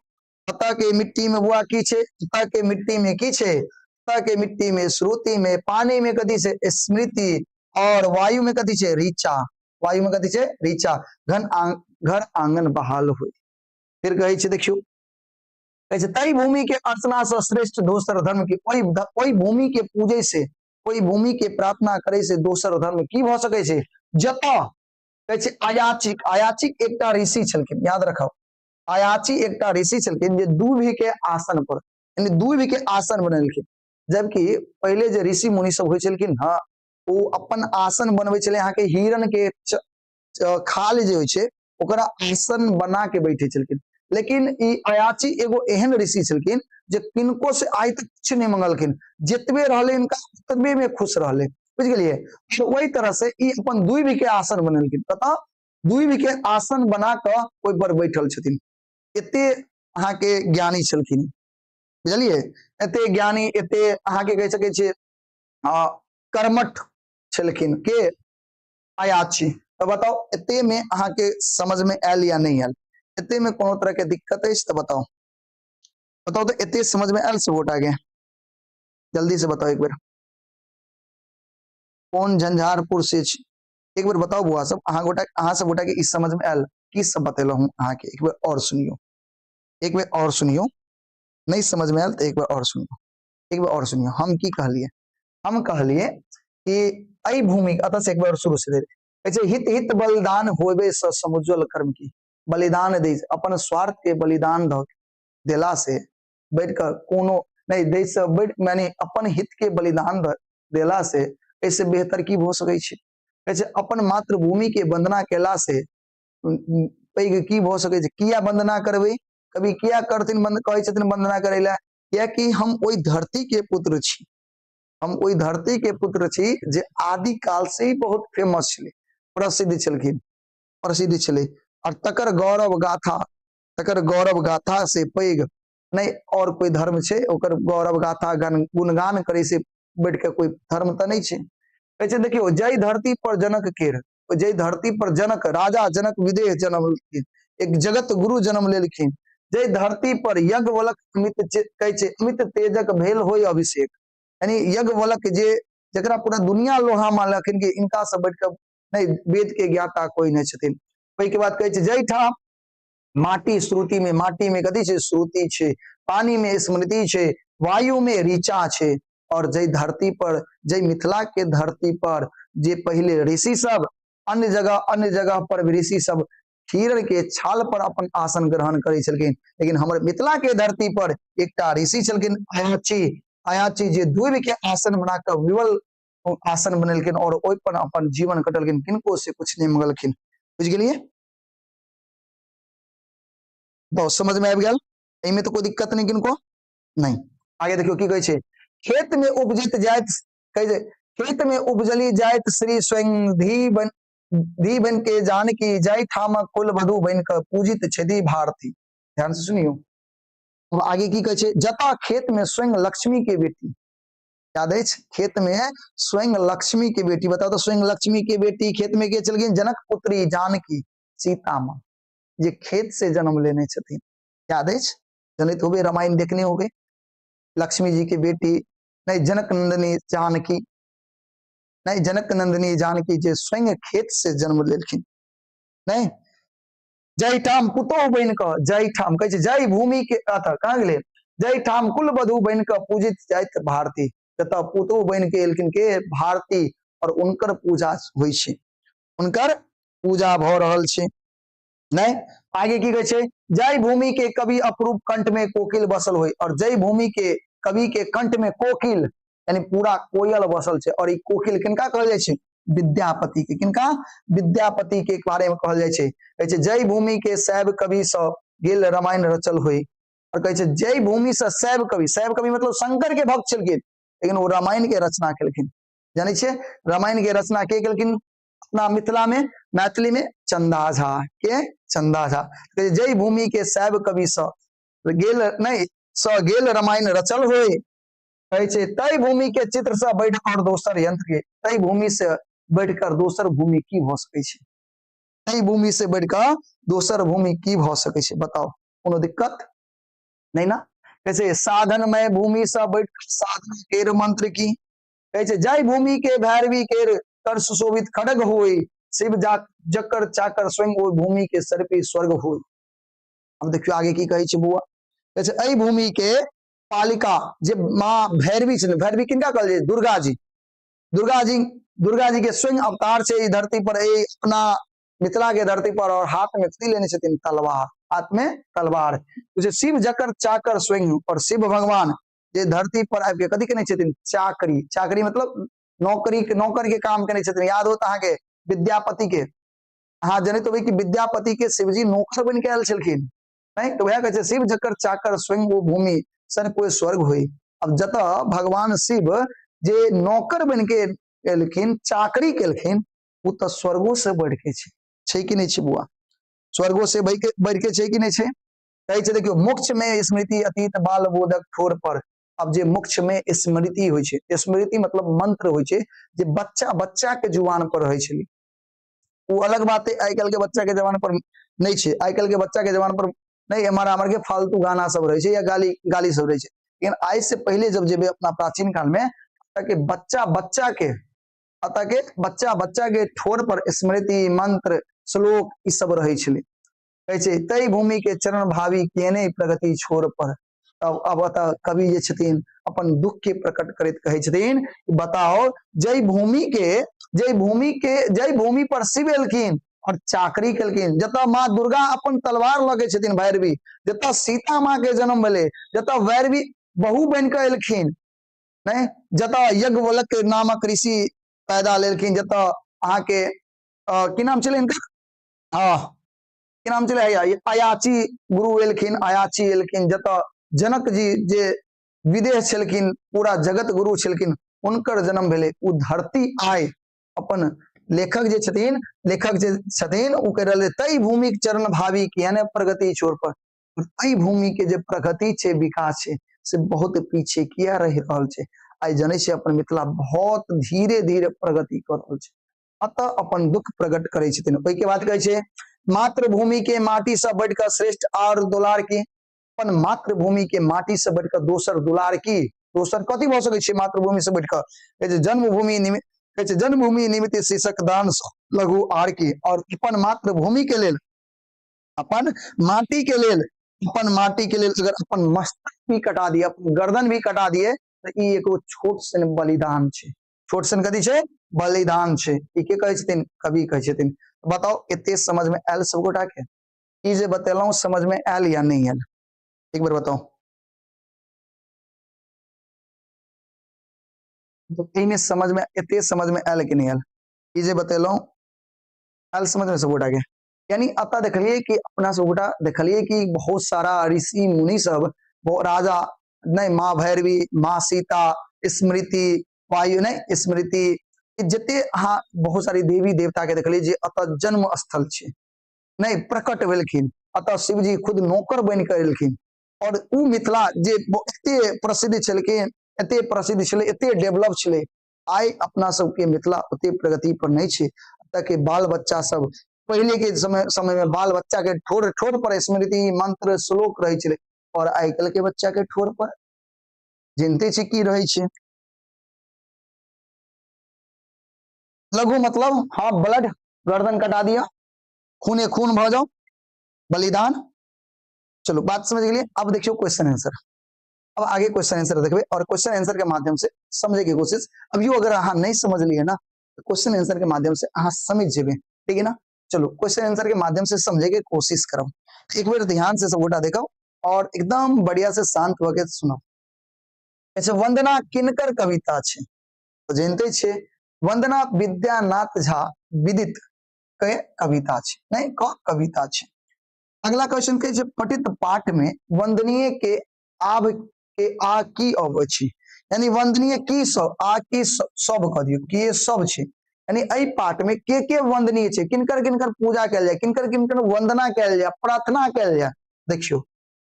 अतः के मिट्टी में बुआ की छै? अतः के मिट्टी में की छै? अतः के मिट्टी में श्रुति में पानी में कथी छै? स्मृति। और वायु में कथी छै? ऋचा। वायु में कथी छै? ऋचा। घर आंगन बहाल हुए। फिर कहै छै देखियौ, कहै छै तै भूमि के अर्चना से श्रेष्ठ दोसर धर्म की, ओहि भूमि के पूजे से, ओहि भूमि के प्रार्थना करे से दोसर धर्म की भऽ सकै छै? जतऽ कहै छै अयाचिक, अयाचिक एकटा ऋषि छलखिन, याद रखब, अयाची एकटा ऋषि छलखिन जे दूभि के आसन पर, यानी दूभि के आसन बनेलखिन। जबकि पहिले जे ऋषि मुनि सब होइ छलखिन, हँ, ओ अपन आसन बनबै छलै अहाँके हिरण के खाल जे होइ छै ओकरा आसन बना के बैठे छलखिन। लेकिन ई अयाची एगो एहन ऋषि छलखिन जे किनको से आइ तक किछु नहि मंगलखिन, जतबे रहले इनका ओतबे में खुश रहले, बुझ गेलियै। तो वही तरह से ई अपन दुइभ के आसन बनेलखिन, कतऽ दुइभ के आसन बना कऽ ओहि पर बैठल छथिन। एते अहाँके ज्ञानी छलखिन, बुझलियै, एते ज्ञानी, एते अहाँके कहि सकै छियै कर्मठ छलखिन के अयाची। तऽ बताउ एते में अहाँके समझ में आयल या नहि आयल? एते में कोनो तरह के दिक्कत अछि तऽ बताउ, बताउ तऽ एते समझ में आयल सब गोटा के? जल्दी से बताउ एक बेर, कोन झंझारपुर से छी, एक बेर बताउ बौआ सब, अहाँ गोटा, अहाँ सब गोटा के ई समझ में आयल की सब बतेलहुँ अहाँके? एक बेर और सुनियौ, एक बेर और सुनियौ, नहीं समझ में आयल तऽ एक बेर और सुनियौ, एक बेर और सुनियौ। हम की कहलियै? हम कहलियै कि एहि भूमि, अतः से एक बार शुरू से कहै छै, हित हित बलिदान होबे से समुज्ज्वल कर्म की, बलिदान दै, अपन स्वार्थ के बलिदान द देला से बढ़ि कऽ कोनो नहि, दै से बढ़ि माने अपन हित के बलिदान देला से एहिसे बेहतर की भऽ सकै छै? कहै छै अपन मातृभूमि के वंदना केला से पैघ की भऽ सकै छै? किया वंदना करबै? कभी किया करथिन बंद, कहै छथिन वंदना करै लए? कियाकि हम ओहि धरती के पुत्र छी, हम ओहि धरती के पुत्र छी जे आदि काल से ही बहुत फेमस छलै, प्रसिद्ध छलखिन, प्रसिद्ध छलै, और तकर गौरव गाथा, तकर गौरव गाथा से पैघ नहि और कोई धर्म छै। ओकर गौरव गाथा गुणगान करे से बढ़ि के कोई धर्म तऽ नहि छै। कहै छै देखियौ, जाहि धरती पर जनक केर, जाहि धरती पर जनक राजा जनक विदेह जन्म लेलखिन, एक जगत गुरु जन्म लेलखिन, जाहि धरती पर यज्ञवलक अमित कहै छै अमित तेजक भेल होय अभिषेक, यानी यज्ञवलक जे जकरा पूरा दुनिया लोहा मानलखिन कि इनका से बढ़ि कऽ नहि वेद के ज्ञाता कोई नहि छथिन। ओहिके बाद कहै छै जाहिठाम माटी श्रुति में, माटी में कथी छै? श्रुति छै, पानी में स्मृति छै, वायु में ऋचा छै, और जै धरती पर, जै मिथिला के धरती पर जे पहिले ऋषि सब अन्य जगह, अन्य जगह पर भी ऋषि सब हिरण के छाल पर अपन आसन ग्रहण करै छलखिन, लेकिन हमर मिथिला के धरती पर एकटा ऋषि छलखिन अयाची, अयाची जे दुइभ के आसन बना कऽ विवल आसन बनेलखिन और ओहि पर अपन जीवन कटलखिन, किनको से कुछ नहि मंगलखिन। बुझि गेलियै? बहुत समझ में आबि गेल? एहिमे तऽ कोई दिक्कत नहि किनको नहि। आगे देखियौ की कहै छै, खेत में उपजित जाइत, कहै छै खेत में उपजली जाइत श्री स्वयं धी बन, धी बन के जानकी, जाय ठाम कुल वधु बन के पूजित छथि भारती। ध्यान से सुनियो। अब आगे की कहै छै, जता खेत में स्वयं लक्ष्मी के बेटी, याद अछि, खेत में स्वयं लक्ष्मी के बेटी, बताओ तो स्वयं लक्ष्मी के बेटी खेत में के चलखिन? जनक पुत्री जानकी सीता माँ, जे खेत से जन्म लेने छथिन। याद अछि? जनैत होबे, रामायण देखने होबे। लक्ष्मी जी के बेटी नहीं, जनक नंदिनी जानकी नहीं, जनक नंदिनी जानकी जे स्वयं खेत से जन्म लेलखिन नहीं, जाहिठाम पुतोह बनि कऽ, जाहिठाम कहै छै जाहि भूमि के अतः कहाँ गेलै, जाहिठाम कुल वधु बनि कऽ पूजित जाइत भारती, जतऽ पुतोह बनि के एलखिन के भारती, और उनकर पूजा होइ छै, हुनकर पूजा भऽ रहल छै नहीं। आगे की कहै छै, जाहि भूमि के कवि अपरूप कंठ में कोकिल बसल होय, और जाहि भूमि के कवि के कंठ में कोकिल यानी पूरा कोयल बसल छै, और ई कोकिल किनका कहल जाइ छै? विद्यापति के। किनका? विद्यापति के बारे में कहल जाइ छै। कहै छै जय भूमि के शैव कवि सँ गेल रामायण रचल होय, और कहै छै जय भूमि से शैव कवि, शैव कवि मतलब शंकर के भक्त छलखिन, लेकिन ओ रामायण के रचना केलखिन। जानै छियै रामायण के रचना के केलखिन अपना मिथिला में, मैथिली में? चंदा झा के, चंदा झा। कहै छै जय भूमि के शैव कवि सँ गेल नहीं सँ गेल रामायण रचल होय, कहै छै तै भूमि के चित्र से बढ़ि और दोसर यंत्र के, तै भूमि से बढ़िकर दोसर भूमि की भऽ सकै छै, तै भूमि से बढ़िकर दोसर भूमि की भऽ सकै छै? बताउ, कोनो दिक्कत नहीं ना? कहै छै साधनमय भूमि से बढ़ि साधन केर मंत्र की, कहै छै जाहि भूमि के भैरवी केर कर सुशोभित खड़ग होई, शिव जा जकर चाकर स्वयं ओहि भूमि के सर्पी स्वर्ग होई। अब देखियौ आगे की कहै छै बौआ, कहै छै एहि भूमि के पालिका जे माँ भैरवी छथिन, भैरवी किनका कहल जाय? दुर्गा जी। दुर्गा जी दुर्गा जी के स्वयं अवतार छै ई धरती पर, ए अपना मिथिला के धरती पर, और हाथ में कथी लेने छथिन? तलवार, हाथ में तलवार। जे शिव जकर चाकर स्वयं, और शिव भगवान जे धरती पर आबि के कथी केने छथिन? चाकरी। चाकरी मतलब नौकरी, नौकर के काम केने छथिन। याद होत अहाँके विद्यापति के, अहाँ जनैत होबै कि विद्यापति के शिवजी नौकर बनि के आयल छलखिन नहीं? तो वएह कहै छै, शिव जकर चाकर स्वयं वो भूमि सन कोई स्वर्ग होई। अब जतऽ भगवान शिव जे नौकर बनि के एलखिन, चाकरी केलखिन, ओ तऽ स्वर्गो से बढ़ि के छै। छै कि नहि छै बुआ? स्वर्गो से बढ़ि के छै कि नहि छै? कहै छै देखियौ, मोक्ष में स्मृति अतीत बाल बोधक ठोर पर। अब जे मोक्ष में स्मृति होइ छै, स्मृति मतलब मंत्र होइ छै जे बच्चा बच्चा के जुबान पर रहै छलै, ओ अलग बात है आइ काल्हि के बच्चा के जबान पर नहि छै। आइ काल्हि के बच्चा के जबान पर नहि, एम्हर आम्हर के फालतू गाना सब रहै छै या गाली गाली सब रहै छै। लेकिन आइ से पहिले जब जेबै अपना प्राचीन काल में, के बच्चा बच्चा के, अतः के बच्चा बच्चा के ठोर पर स्मृति मंत्र श्लोक ई सब रहै छलै। कहै छै तै भूमि के चरण भावी केने प्रगति छोर पर। तब अब अतः कवि जे छथिन अपन दुख के प्रकट करैत कहै छथिन, बताओ जै भूमि के, जै भूमि के, जै भूमि पर शिव एलखिन और चाकरी केलखिन, जतऽ माँ दुर्गा अपन तलवार लगे छथिन भैरवी, जतऽ सीता माँ के जन्म भेलै, जतऽ भैरवी बहु बनि कऽ एलखिन नहि, जतऽ यज्ञवल्क्य नामक ऋषि पैदा लेलखिन, जतऽ अहाँके की नाम छलै हिनकर, हँ की नाम छलै, अयाची गुरु एलखिन, अयाची एलखिन, जतऽ जनक जी जे विदेह छलखिन, पूरा जगत गुरु छलखिन, हुनकर जन्म भेलै, ओ धरती आइ अपन लेखक जे छथिन, लेखक जे छथिन ओ कहि रहल तै भूमिक चरण भावी किया ने प्रगति छोर पर। एहि भूमि के जे प्रगति छै, विकास छै, से बहुत पीछे किया रहि रहल छै? आइ जनै छै अपन मिथिला बहुत धीरे धीरे प्रगति कऽ रहल छै। अतः अपन दुख प्रकट करै छथिन। ओहिके बाद कहै छै मातृभूमि के माटी से बढ़ि कऽ श्रेष्ठ और दुलार की। अपन मातृभूमि के माटी से बढ़ि कऽ दोसर दुलार की, दोसर कथी भऽ सकै छै मातृभूमि से बढ़ि कऽ? कहै छै जन्मभूमि निमित्त, कहै छै जन्मभूमि निमित्त शीर्षक दान लघु आर की। और अपन मातृभूमि के लेल, अपन माटी के लेल, अपन माटी के लेल अगर अपन मस्तक भी कटा दिए, अपन गर्दन भी कटा दिए, तऽ ई एगो छोट सन बलिदान छै। छोट सन कथी छै? बलिदान छै। ई के कहै छथिन? कवि कहै छथिन। बताउ एते समझ में आयल सब गोटा के? ई जे बतेलहुँ समझ में आयल या नहि आयल? एक बेर बताउ। एहिमे समझ में, एते समझ में आयल कि नहि आयल? ई जे बतेलहुँ आयल समझ में सब गोटा के? यानी अतः देखलिए कि अपना सब गोटा देखलिए कि बहुत सारा ऋषि मुनि सब, राजा नहीं, माँ भैरवी, माँ सीता, स्मृति वायु नहीं, स्मृति जते अहाँ बहुत सारी देवी देवता के देखलिए जे अतः जन्म स्थल छै नहीं, प्रकट भेलखिन, अतः शिवजी खुद नौकर बनि के एलखिन। और उ मिथिला जे एते प्रसिद्ध छलखिन, एते प्रसिद्ध छलै, एते डेवलप छलै, आइ अपना सबके मिथिला ओते प्रगति पर नहि छै। एतऽ के बाल बच्चा सब पहिले के समय समय में बाल बच्चा के ठोर ठोर पर स्मृति मंत्र श्लोक रहै छलै, और आइ काल्हि के बच्चा के ठोर पर जिनते छै की रहै छै? लघु मतलब हाँ ब्लड, गर्दन कटा दिया, खूने खून भऽ जाओ, बलिदान। चलो बात समझ गेलिए। अब देखियो क्वेश्चन आंसर, अब आगे क्वेश्चन आंसर देखबे और क्वेश्चन आंसर के माध्यम से समझे के कोशिश। अभियो अगर अहाँ नहीं समझ लिए ना तो क्वेश्चन आंसर के माध्यम से अहाँ समझ जेबे, ठीक है ना? चलो क्वेश्चन आंसर के माध्यम से समझे के कोशिश करब। एक बेर ध्यान से सब गोटा देखो और एकदम बढ़िया से शांत होके सुनो। अच्छा, वंदना किनकर कविता छे? तो जानते छे वंदना विद्यानाथ झा विदित के कविता छे, नहीं क कविता छे। अगला क्वेश्चन कहै छै पठित पाठ में वंदनीय के आब के आ की अबै छै, यानी वंदनीय की सब आ की सब कह दियौ के सब छै, यानी एहि पाठ में के वंदनीय छै, किनकर किनकर पूजा कयल जाय, किनकर किनकर वंदना कयल जाय, प्रार्थना कयल जाय। देखियौ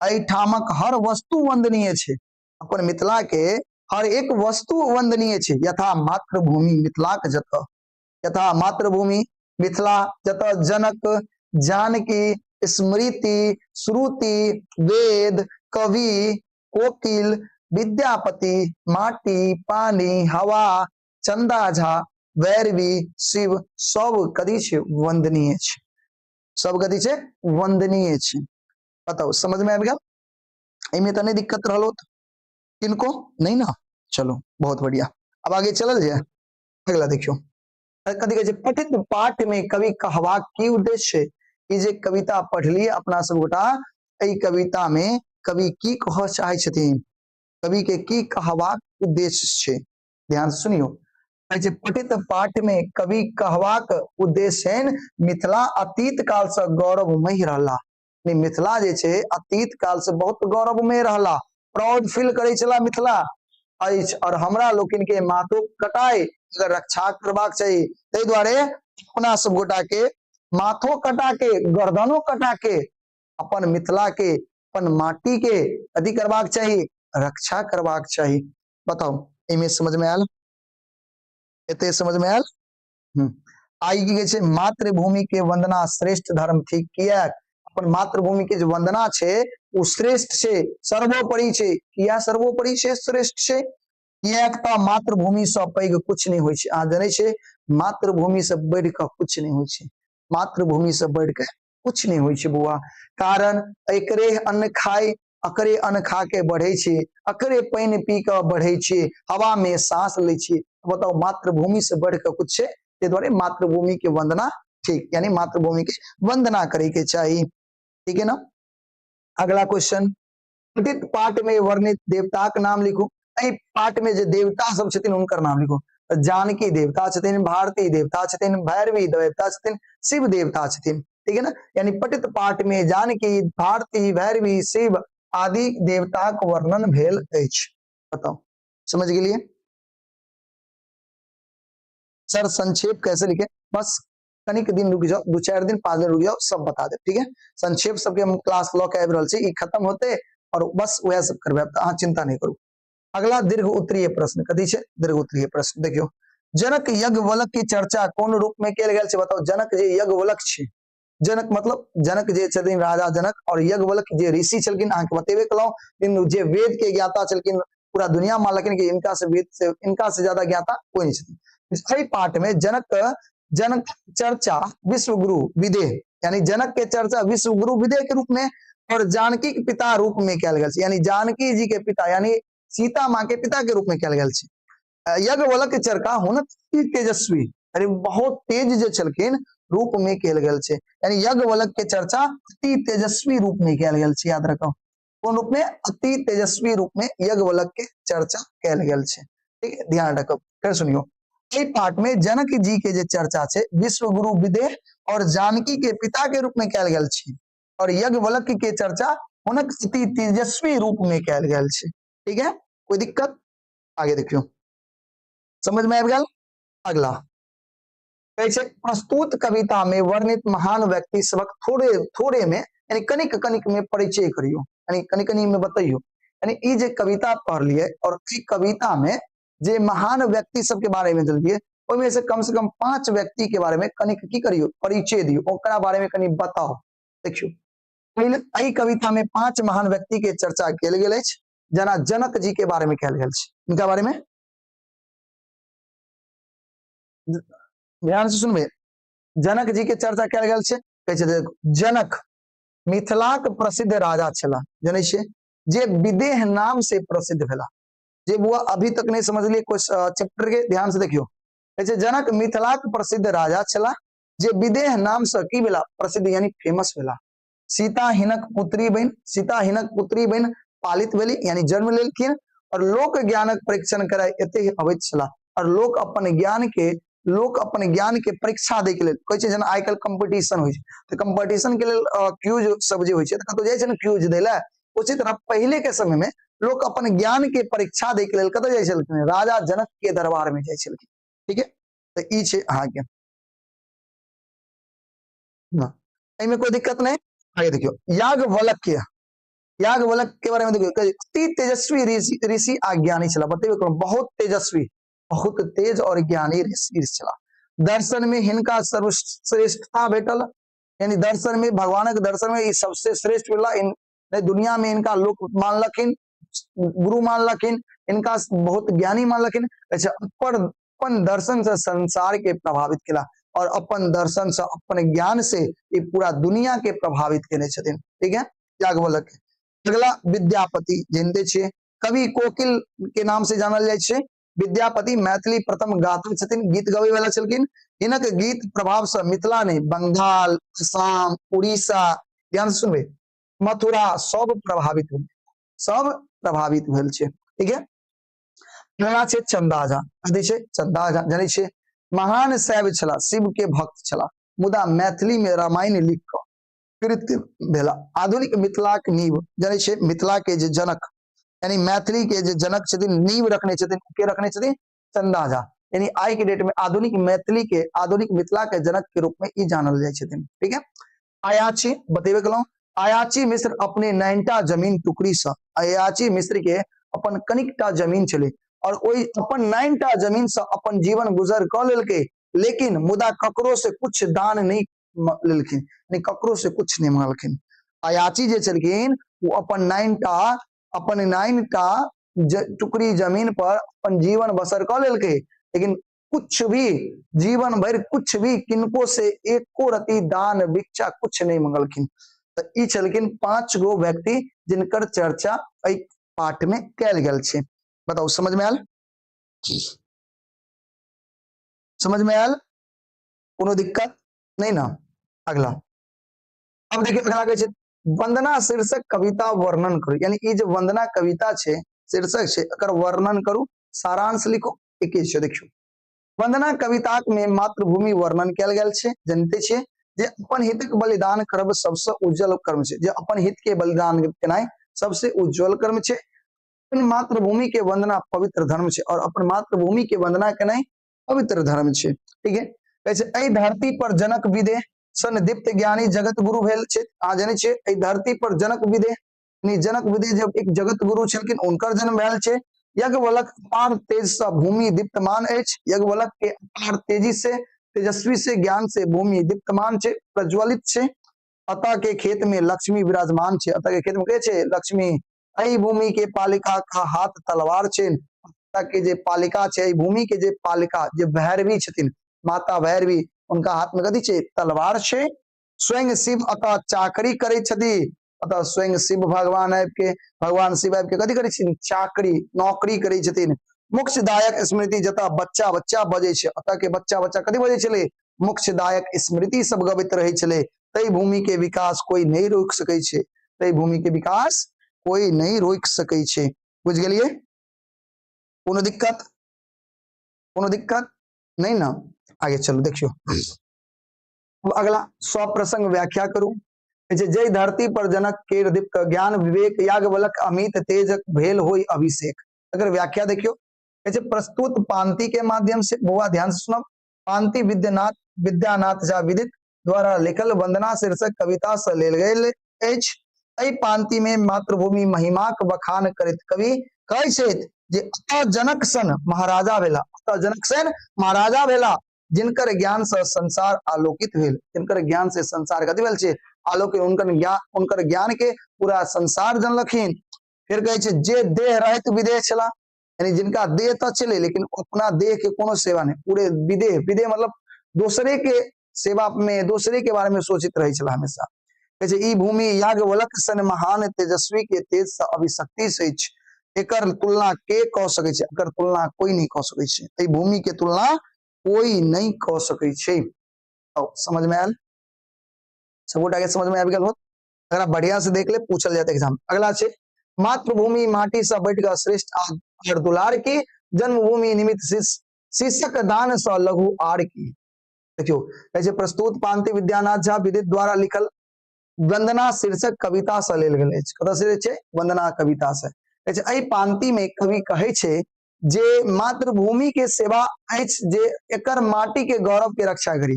एहिठामक हर वस्तु वंदनीय छै, अपन मिथिला के हर एक वस्तु वंदनीय छै। यथा मातृभूमि मिथिलाक जतऽ, यथा मातृभूमि मिथिला जतऽ जनक जानकी स्मृति श्रुति वेद कवि कोकिल विद्यापति माटी पानी हवा चंदा झा वैरवी शिव सब कथी छै? वंदनीय छै। सब कथी छै? वंदनीय छै। बताउ समझ में आबि गेल? एहिमे तऽ नहि दिक्कत रहल होत किनको? नहीं ना? चलो बहुत बढ़िया, अब आगे चलल जाए। अगला देखियो। कथी कहै छै? पठित पाठ में कवि कहबाक की उद्देश्य छै? ई जे कविता पढ़लियै अपना सब गोटा, एहि कविता में कवि की कहऽ चाहै छथिन? कवि के की कहबाक उद्देश्य छै? ध्यान से सुनियो। कहै छै, पठित पाठ में कवि कहबाक उद्देश्य छनि, मिथिला अतीत काल से गौरवमय रहला। नहीं, मिथिला जे छै अतीत काल से बहुत गौरवमय रहला, प्राउड फील करै छला मिथिला अछि, और हमरा लोकनि के माथो कटाय अगर रक्षा करबाक चाही। ताहि दुआरे अपना सब गोटा के माथो कटा के, गर्दनो कटा के अपन मिथिला के, अपन माटी के अथी करबाक चाही, रक्षा करबाक चाही। बताउ, एहिमे समझ में आयल? एते समझ में आयल? आई की कहै छै? मातृभूमि के वंदना श्रेष्ठ धर्म थिक। किएक? अपन मातृभूमि के जे वंदना छै ओ श्रेष्ठ छै, सर्वोपरि छै। किया सर्वोपरि छै, श्रेष्ठ छै? किएक तऽ मातृभूमि से पैघ कुछ नहि होइ छै। अहाँ जनै छै, मातृभूमि से बढ़ि कऽ कुछ नहि होइ छै। मातृभूमि से बढ़ि कऽ कुछ नहि होइ छै बौआ। कारण एकरे अन्न खाय, अकरे अन्न खा के बढ़ै छी, अकरे पानि पी कऽ बढ़ै छी, हवा में सांस लै छी। बताउ, मातृभूमि से बढ़ि कऽ कुछ छै? ताहि दुआरे मातृभूमि के वंदना ठीक, यानी मातृभूमि के वंदना करे के चाही। ठीक है ना? अगला क्वेश्चन, पठित पाठ में वर्णित देवताक नाम लिखू। एहि पाठ में जे देवता सब छथिन हुनकर नाम लिखू। जानकी देवता छथिन, भारती देवता छथिन, भैरवी देवता छथिन, शिव देवता छथिन। ठीक है ना? यानी पठित पाठ में जानकी, भारती, भैरवी, शिव आदि देवताक वर्णन भेल अछि। बताउ, समझ गेलिए? सर, संक्षेप कैसे लिखे? बस कनिक दिन रुक जाओ, 2-4 दिन, 5 दिन रुक जाओ, सब बता दे। ठीक है? संक्षेप सबके हम क्लास लऽ के आबि रहल छी। ई खत्म होते और बस वएह सब करबै, तऽ अहाँ चिंता नहीं करू। अगला दीर्घ उत्तरीय प्रश्न कथी छै? दीर्घ उत्तरीय प्रश्न देखियौ, जनक यज्ञवल्क्य की चर्चा कोन रूप में कयल गेल छै? बताउ, जनक जे यज्ञवल्क्य छै, जनक मतलब जनक जे छथिन राजा जनक, और यज्ञवल्क्य जे ऋषि छलखिन, अहाँके बतेबे केलहुँ, जे वेद के ज्ञाता छलखिन, पूरा दुनिया मानलखिन कि इनका से वेद से, इनका से ज्यादा ज्ञाता कोई नहीं छथिन। एहि पाठ में जनक जनक चर्चा विश्वगुरु विदेह, यानी जनक के चर्चा विश्वगुरु विदेह के रूप में और जानकी के पिता रूप में कयल गेल छै, यानी जानकी जी के पिता, यानी सीता माँ के पिता के रूप में कयल गेल छै। यज्ञवल्क्य चर्चा हुनक तेजस्वी, अरे बहुत तेज जे छलखिन, रूप में कयल गेल छै। यानी यज्ञवल्क्य के चर्चा अति तेजस्वी रूप में कयल गेल छै। याद रखो, कोन रूप में? अति तेजस्वी रूप में यज्ञवल्क्य के चर्चा कयल गेल छै। ठीक है, ध्यान रखब। फिर सुनियो, एहि पाठ में जनक जी के जे चर्चा छै विश्वगुरु विदेह और जानकी के पिता के रूप में कयल गेल छै, और यज्ञवल्क्य के चर्चा हुनक अति तेजस्वी रूप में कयल गेल छै। ठीक है? कोई दिक्कत? आगे देखियो, समझ में आबि गेल? अगला कहै छै, प्रस्तुत कविता में वर्णित महान व्यक्ति सबक थोड़े थोड़े में, यानी कनिक कनिक में परिचय करियो, यानी कनि कनि में बतैयो। यानी ई जे कविता पढ़लिए और ई कविता में जे महान व्यक्ति सबके बारे में जनलिए, ओहिमे से कम से कम 5 व्यक्ति के बारे में कनिक की करियो, परिचय दियो, ओकरा बारे में कनि बताओ। देखियो, एहि कविता में 5 महान व्यक्ति के चर्चा कयल गेल अछि। जेना जनक जी के बारे में कयल गेल छै, इनका बारे में ध्यान से सुनबे। जनक जी के चर्चा कयल गेल छै। कहै छै, जनक मिथिलाक प्रसिद्ध राजा छलाह, जनै छियै, जे विदेह नाम से प्रसिद्ध भेला। जे बुआ अभी तक नहीं समझलिए कोई चैप्टर के, ध्यान से देखियो। कहै छै, जनक मिथिलाक प्रसिद्ध राजा छलाह, जे विदेह नाम से की भेला? प्रसिद्ध, यानी फेमस भेला। सीता हिनक पुत्री बनि, सीता हिनक पुत्री बनि पालित भेली, यानी जन्म लेलखिन, और लोक ज्ञानक परीक्षण कराय एते अबैत छलाह। और लोक अपन ज्ञान के, लोक अपन ज्ञान के परीक्षा दै के लेल, कहै छै जेना आइ काल्हि कंपटीशन होइ छै, तऽ कंपटीशन के लेल क्यूज सब जे होइ छै, तऽ कतौ जाइ छै ने क्यूज दै लए, उसी तरह पहिले के समय में लोक अपन ज्ञान के परीक्षा दै के लेल कतऽ जाइ छलखिन? राजा जनक के दरबार में जाइ छलखिन। ठीक है? तऽ ई छै अहाँके, एहिमे कोई दिक्कत नहीं। आगे देखियो, याज्ञवल्क्य, याज्ञवल्क्य के बारे में देखियो, अति तेजस्वी ऋषि, ऋषि आ ज्ञानी छला। बतेबे, बहुत तेजस्वी, बहुत तेज और ज्ञानी ऋषि छला। दर्शन में हिनका सर्वश्रेष्ठता भेटल, यानी दर्शन में, भगवानक दर्शन में ई सबसे श्रेष्ठ भेला। इन दुनिया में इनका लोक मानलखिन, गुरु मानलखिन, इनका बहुत ज्ञानी मानलखिन। अच्छा, अपन अपन दर्शन से संसार के प्रभावित केला और अपन दर्शन से, अपन ज्ञान से ई पूरा दुनिया के प्रभावित केने छथिन। ठीक है? याज्ञवल्क्य। अगला विद्यापति, जानते छियै, कवि कोकिल के नाम से जानल जाइ छै। विद्यापति मैथिली प्रथम गाता छथिन, गीत गबै वाला छलखिन। हिनक गीत प्रभाव से मिथिला नहि, बंगाल, असम, उड़ीसा, ध्यान से सुनबै, मथुरा सब प्रभावित भेल, सब प्रभावित भेल छै। ठीक है, अगला छै चंदा झा। कथी छै? चंदा झा। जानै छियै, महान शैव छला, शिव के भक्त छला, मुदा मैथिली में रामायण लिख कऽ कृत्य भेला। आधुनिक मिथिलाक नींव, जानै छियै, मिथिला के जे जनक यानी मैथिली के जे जनक छथिन, नींव रखने छथिन, के रखने छथिन? चंदा झा। यानी आइ के डेट में आधुनिक मैथिली के, आधुनिक मिथिला के जनक के रूप में ई जानल जाइ छथिन। ठीक है, अयाची बतेबे केलहुँ। अयाची मिश्र अपने 9टा जमीन टुकड़ी से, अयाची मिश्र के अपन कनिकटा जमीन छलै और ओहि अपन 9टा जमीन से अपन जीवन गुजर कऽ लेलकै, लेकिन मुदा ककरो से कुछ दान नहीं लेलखिन, यानी ककरो से कुछ नहीं मंगलखिन। अयाची जे छलखिन वो अपन 9टा टुकड़ी जमीन पर अपन जीवन बसर कऽ लेलकै, लेकिन कुछ भी जीवन भरि कुछ भी किनको से एको रति दान भिक्षा कुछ नहीं मंगलखिन। तऽ ई छलखिन 5 गो व्यक्ति जिनकर चर्चा एहि पाठ में कयल गेल छै। बताउ समझ में आयल? समझ में आयल? कोनो दिक्कत नहीं ना? अगला अब देखिए, अगला कहै छै वंदना शीर्षक कविता वर्णन करू। यानी ई जे वंदना कविता छै, शीर्षक छै, एकर वर्णन करू, सारांश लिखो। एके छै, देखियौ, वंदना कविता में मातृभूमि वर्णन कयल गेल छै। जनते छियै जे अपन हितक बलिदान करब सबसे उज्जवल कर्म छै, जे अपन हित के बलिदान केनाइ सबसे उज्जवल कर्म छै। अपन मातृभूमि के वंदना पवित्र धर्म छै और अपन मातृभूमि के वंदना केनाइ पवित्र धर्म छै। ठीक है, कहै छै एहि धरती पर जनक विदे सन दीप्त ज्ञानी जगत गुरु भेल छै। अहाँ जानै छियै एहि धरती पर जनक विदे, यानी जनक विदे जब एक जगत गुरु छलखिन, हुनकर जन्म भेल छै। यज्ञवलक अपार तेज से भूमि दीप्तमान अछि। यज्ञवलक के अपार तेजी से, तेजस्वी से, ज्ञान से भूमि दीप्तमान छै, प्रज्वलित छै। अतः के खेत में लक्ष्मी विराजमान छै। अतः के खेत में के छै? लक्ष्मी। एहि भूमि के पालिका का हाथ तलवार छै। अतः के जे पालिका छै, एहि भूमि के जे पालिका जे भैरवी छथिन, माता भैरवी, उनका हाथ में कथी छै? तलवार छै। स्वयं शिव अतः चाकरी करै छथि। अतः स्वयं शिव भगवान आबि के, भगवान शिव आबि के कथी करै छथिन? चाकरी, नौकरी करै छथिन। मोक्षदायक स्मृति जतऽ बच्चा बच्चा बजै छै, अतः के बच्चा बच्चा कथी बजै छलै? मोक्षदायक स्मृति सब गबैत रहै छलै। तै भूमि के विकास कोई नहीं रोकि सकै छै। तै भूमि के विकास कोई नहीं रोकि सकै छै। बुझि गेलियै? कोनो दिक्कत? कोनो दिक्कत नहीं ना? आगे चलू, देखियौ अब अगला स्वप्रसंग व्याख्या करू। जय धरती पर जनक केर दीप्त ज्ञान विवेक याज्ञवल्क्य अमित तेज भेल होई अभिषेक। अगर व्याख्या देखियो, प्रस्तुत पांति के माध्यम से, बौआ ध्यान से सुनब, पांति विद्यानाथ विद्यानाथ झा विदित द्वारा लिखल वंदना शीर्षक कविता से लेल गेल अछि। एहि पांति में मातृभूमि महिमाक बखान करैत कवि कहै छथि जे अतः जनक सन महाराजा भेला, अतः जनक सन महाराजा भेला जिनकर ज्ञान से संसार आलोकित भेल, जिनकर ज्ञान से संसार कथी भेल छै? आलोकित। उनकर ज्ञान के पूरा संसार जनलखिन। फिर कहै छै जे देह रहैत विदेह छला, यानी जिनका देह तऽ छलै लेकिन अपना देह के कोनो सेवा नहि, पूरे विदेह, विदेह मतलब दोसरे के सेवा में, दोसरे के बारे में सोचित रहै छला हमेशा। कहै छै ई भूमि याज्ञवल्क्य सन महान तेजस्वी के तेज से अभिशक्ति से अछि, एकर तुलना के कऽ सकै छै? एकर तुलना कोई नहीं कऽ सकै छै। एहि भूमि के तुलना कोई नहीं कऽ सकै छै। समझ में आयल? सबगोटा के समझ में आबि गेल होत? अगर बढ़िया से देख ले, पूछल जात एग्जाम। अगला छै मातृभूमि माटी से बढ़ि कऽ श्रेष्ठ आर दुलार की, जन्मभूमि निमित्त शीर्षक दान से लघु आर की। देखियो कहै छै प्रस्तुत पांति विद्यानाथ झा विदित द्वारा लिखल वंदना शीर्षक कविता से लेल गेल अछि। कतऽ से छै? वंदना कविता से। कहै छै एहि पांति में कवि कहै छै जे मातृभूमि के सेवा अछि जे एकर माटी के गौरव के रक्षा करी,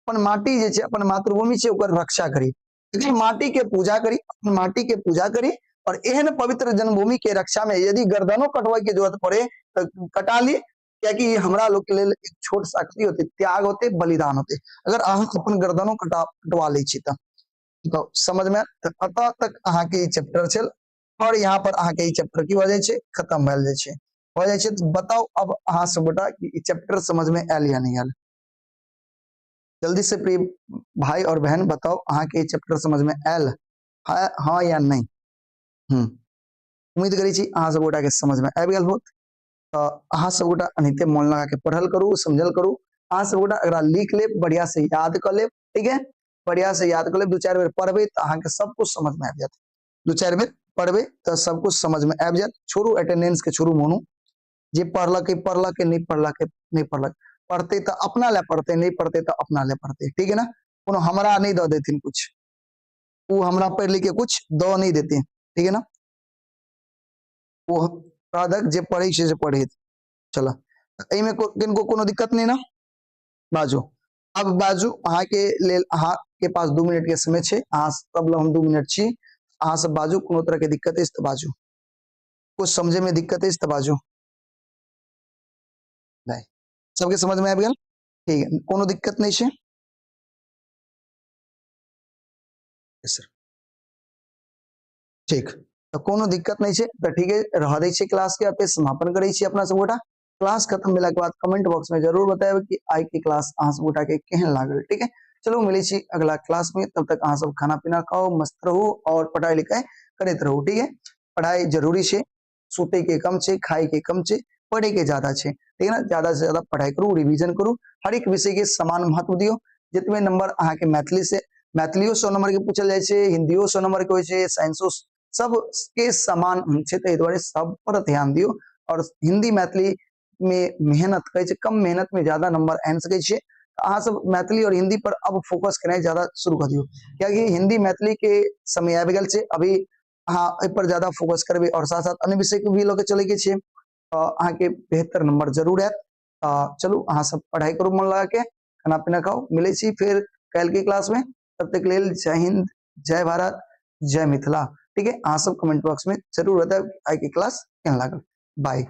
अपन माटी जे छै, अपन मातृभूमि छै, ओकर रक्षा करी, एकर माटी के पूजा करी, अपन माटी के पूजा करी और एहन पवित्र जन्मभूमि के रक्षा में यदि गर्दनो कटबै के जरूरत पड़े तो कटा ली, कियाकि हमरा लोग के लेल एक छोट सा कथी होते? त्याग होते, बलिदान होते, अगर अहाँ अपन गर्दनो कटवा लै छी तऽ समझ में। तऽ अतः तक अहाँ के ई चैप्टर छल और यहाँ पर अहाँ के ई चैप्टर की भऽ जाइ छै? खत्म भऽ जाइ छै, भऽ जाइ छै। तऽ बताउ अब अहाँ सब गोटा कि ई चैप्टर समझ में आयल या नहीं आयल? जल्दी से प्रिय भाई और बहन बताओ, अहाँ के ई चैप्टर समझ में आयल है, हाँ या नहीं? उम्मीद करै छी अहाँ सब गोटा के समझ में आबि गेल होत। तऽ अहाँ सब गोटा एनाहिते मोन लगा के पढ़ल करू, समझल करू। अहाँ सब गोटा एकरा लिख लेब, बढ़िया से याद कऽ लेब, ठीक है, बढ़िया से याद कऽ लेब। 2-4 बेर पढ़बै तऽ अहाँके सब कुछ समझ में आबि जायत। 2-4 बेर पढ़बै तऽ सब कुछ समझ में आबि जायत। छोड़ू अटेंडेंस के, छोड़ू मोनू, जे पढ़लक पढ़लक, नहि पढ़लक नहि पढ़लक। पढ़तै तऽ अपना लए पढ़तै, नहि पढ़तै तऽ अपना लए पढ़तै, ठीक है ना। कोनो हमरा नहि दऽ देथिन कुछ, ओ हमरा पढ़ि लिख के कुछ दऽ नहि देते, ठीक है ना। ओ साधक जे पढ़ै छै से पढ़े। चल एहिमे किनको कोनो दिक्कत नहि ना। बाजू, अब बाजू, अहाँके लेल अहाँके पास 2 मिनट के समय छै, अहाँ सब लग हम 2 मिनट छी, अहाँ सब बाजू, कोनो तरह के दिक्कत अछि तऽ बाजू, कुछ समझे में दिक्कत अछि तऽ बाजू। नहीं सबके समझ में आबि गेल? ठीक है, कोनो दिक्कत नहीं छै। सर ठीक, तऽ कोनो दिक्कत नहीं छै तऽ ठीक है, रह दै छै क्लास के, एतै समापन करै छी अपना सब गोटा। क्लास खत्म भेला के बाद कमेंट बॉक्स में जरूर बतायब कि आइ के क्लास अहाँ सब गोटा के केहन लागल, ठीक है। चलू मिलै छी अगला क्लास में, तब तक अहाँ सब खाना पीना खाओ, मस्त रहू और पढ़ाई लिखाई करैत रहू, ठीक है। पढ़ाई जरूरी छै, सुते के कम छै, खाए के कम छै, पढ़े के ज्यादा छै, ठीक है ना। ज्यादा से ज्यादा पढ़ाई करू, रिवीजन करू, हर एक विषय के समान महत्व दियौ। जितने नंबर अहाँ के मैथिली से, मैथिलियो 100 नंबर के पूछल जाइ छै, हिंदियो 100 नंबर के होइ छै, साइंसो, सब के समान छै, ताहि दुआरे सब पर ध्यान दियौ। और हिंदी मैथिली में मेहनत कहै छै, कम मेहनत में ज्यादा नंबर आनि सकै छियै। अहाँ सब मैथिली और हिंदी पर अब फोकस केनाइ ज्यादा शुरू कऽ दियौ, कियाकि हिंदी मैथिली के समय आबि गेल छै। अभी अहाँ एहि पर ज्यादा फोकस करबै और साथ साथ अन्य विषय के भी लऽ के चलै के छै, तऽ अहाँके बेहतर नंबर जरूर आयत। तऽ चलू अहाँ सब पढ़ाई करू मन लगा के, खाना पीना खाओ, मिलै छी फेर काल्हि के क्लास में। तब तक लेल जय हिंद, जय भारत, जय मिथिला, ठीक है। अहाँ सब कमेंट बॉक्स में जरूर बतायब आइ के क्लास केहन लागल। बाय।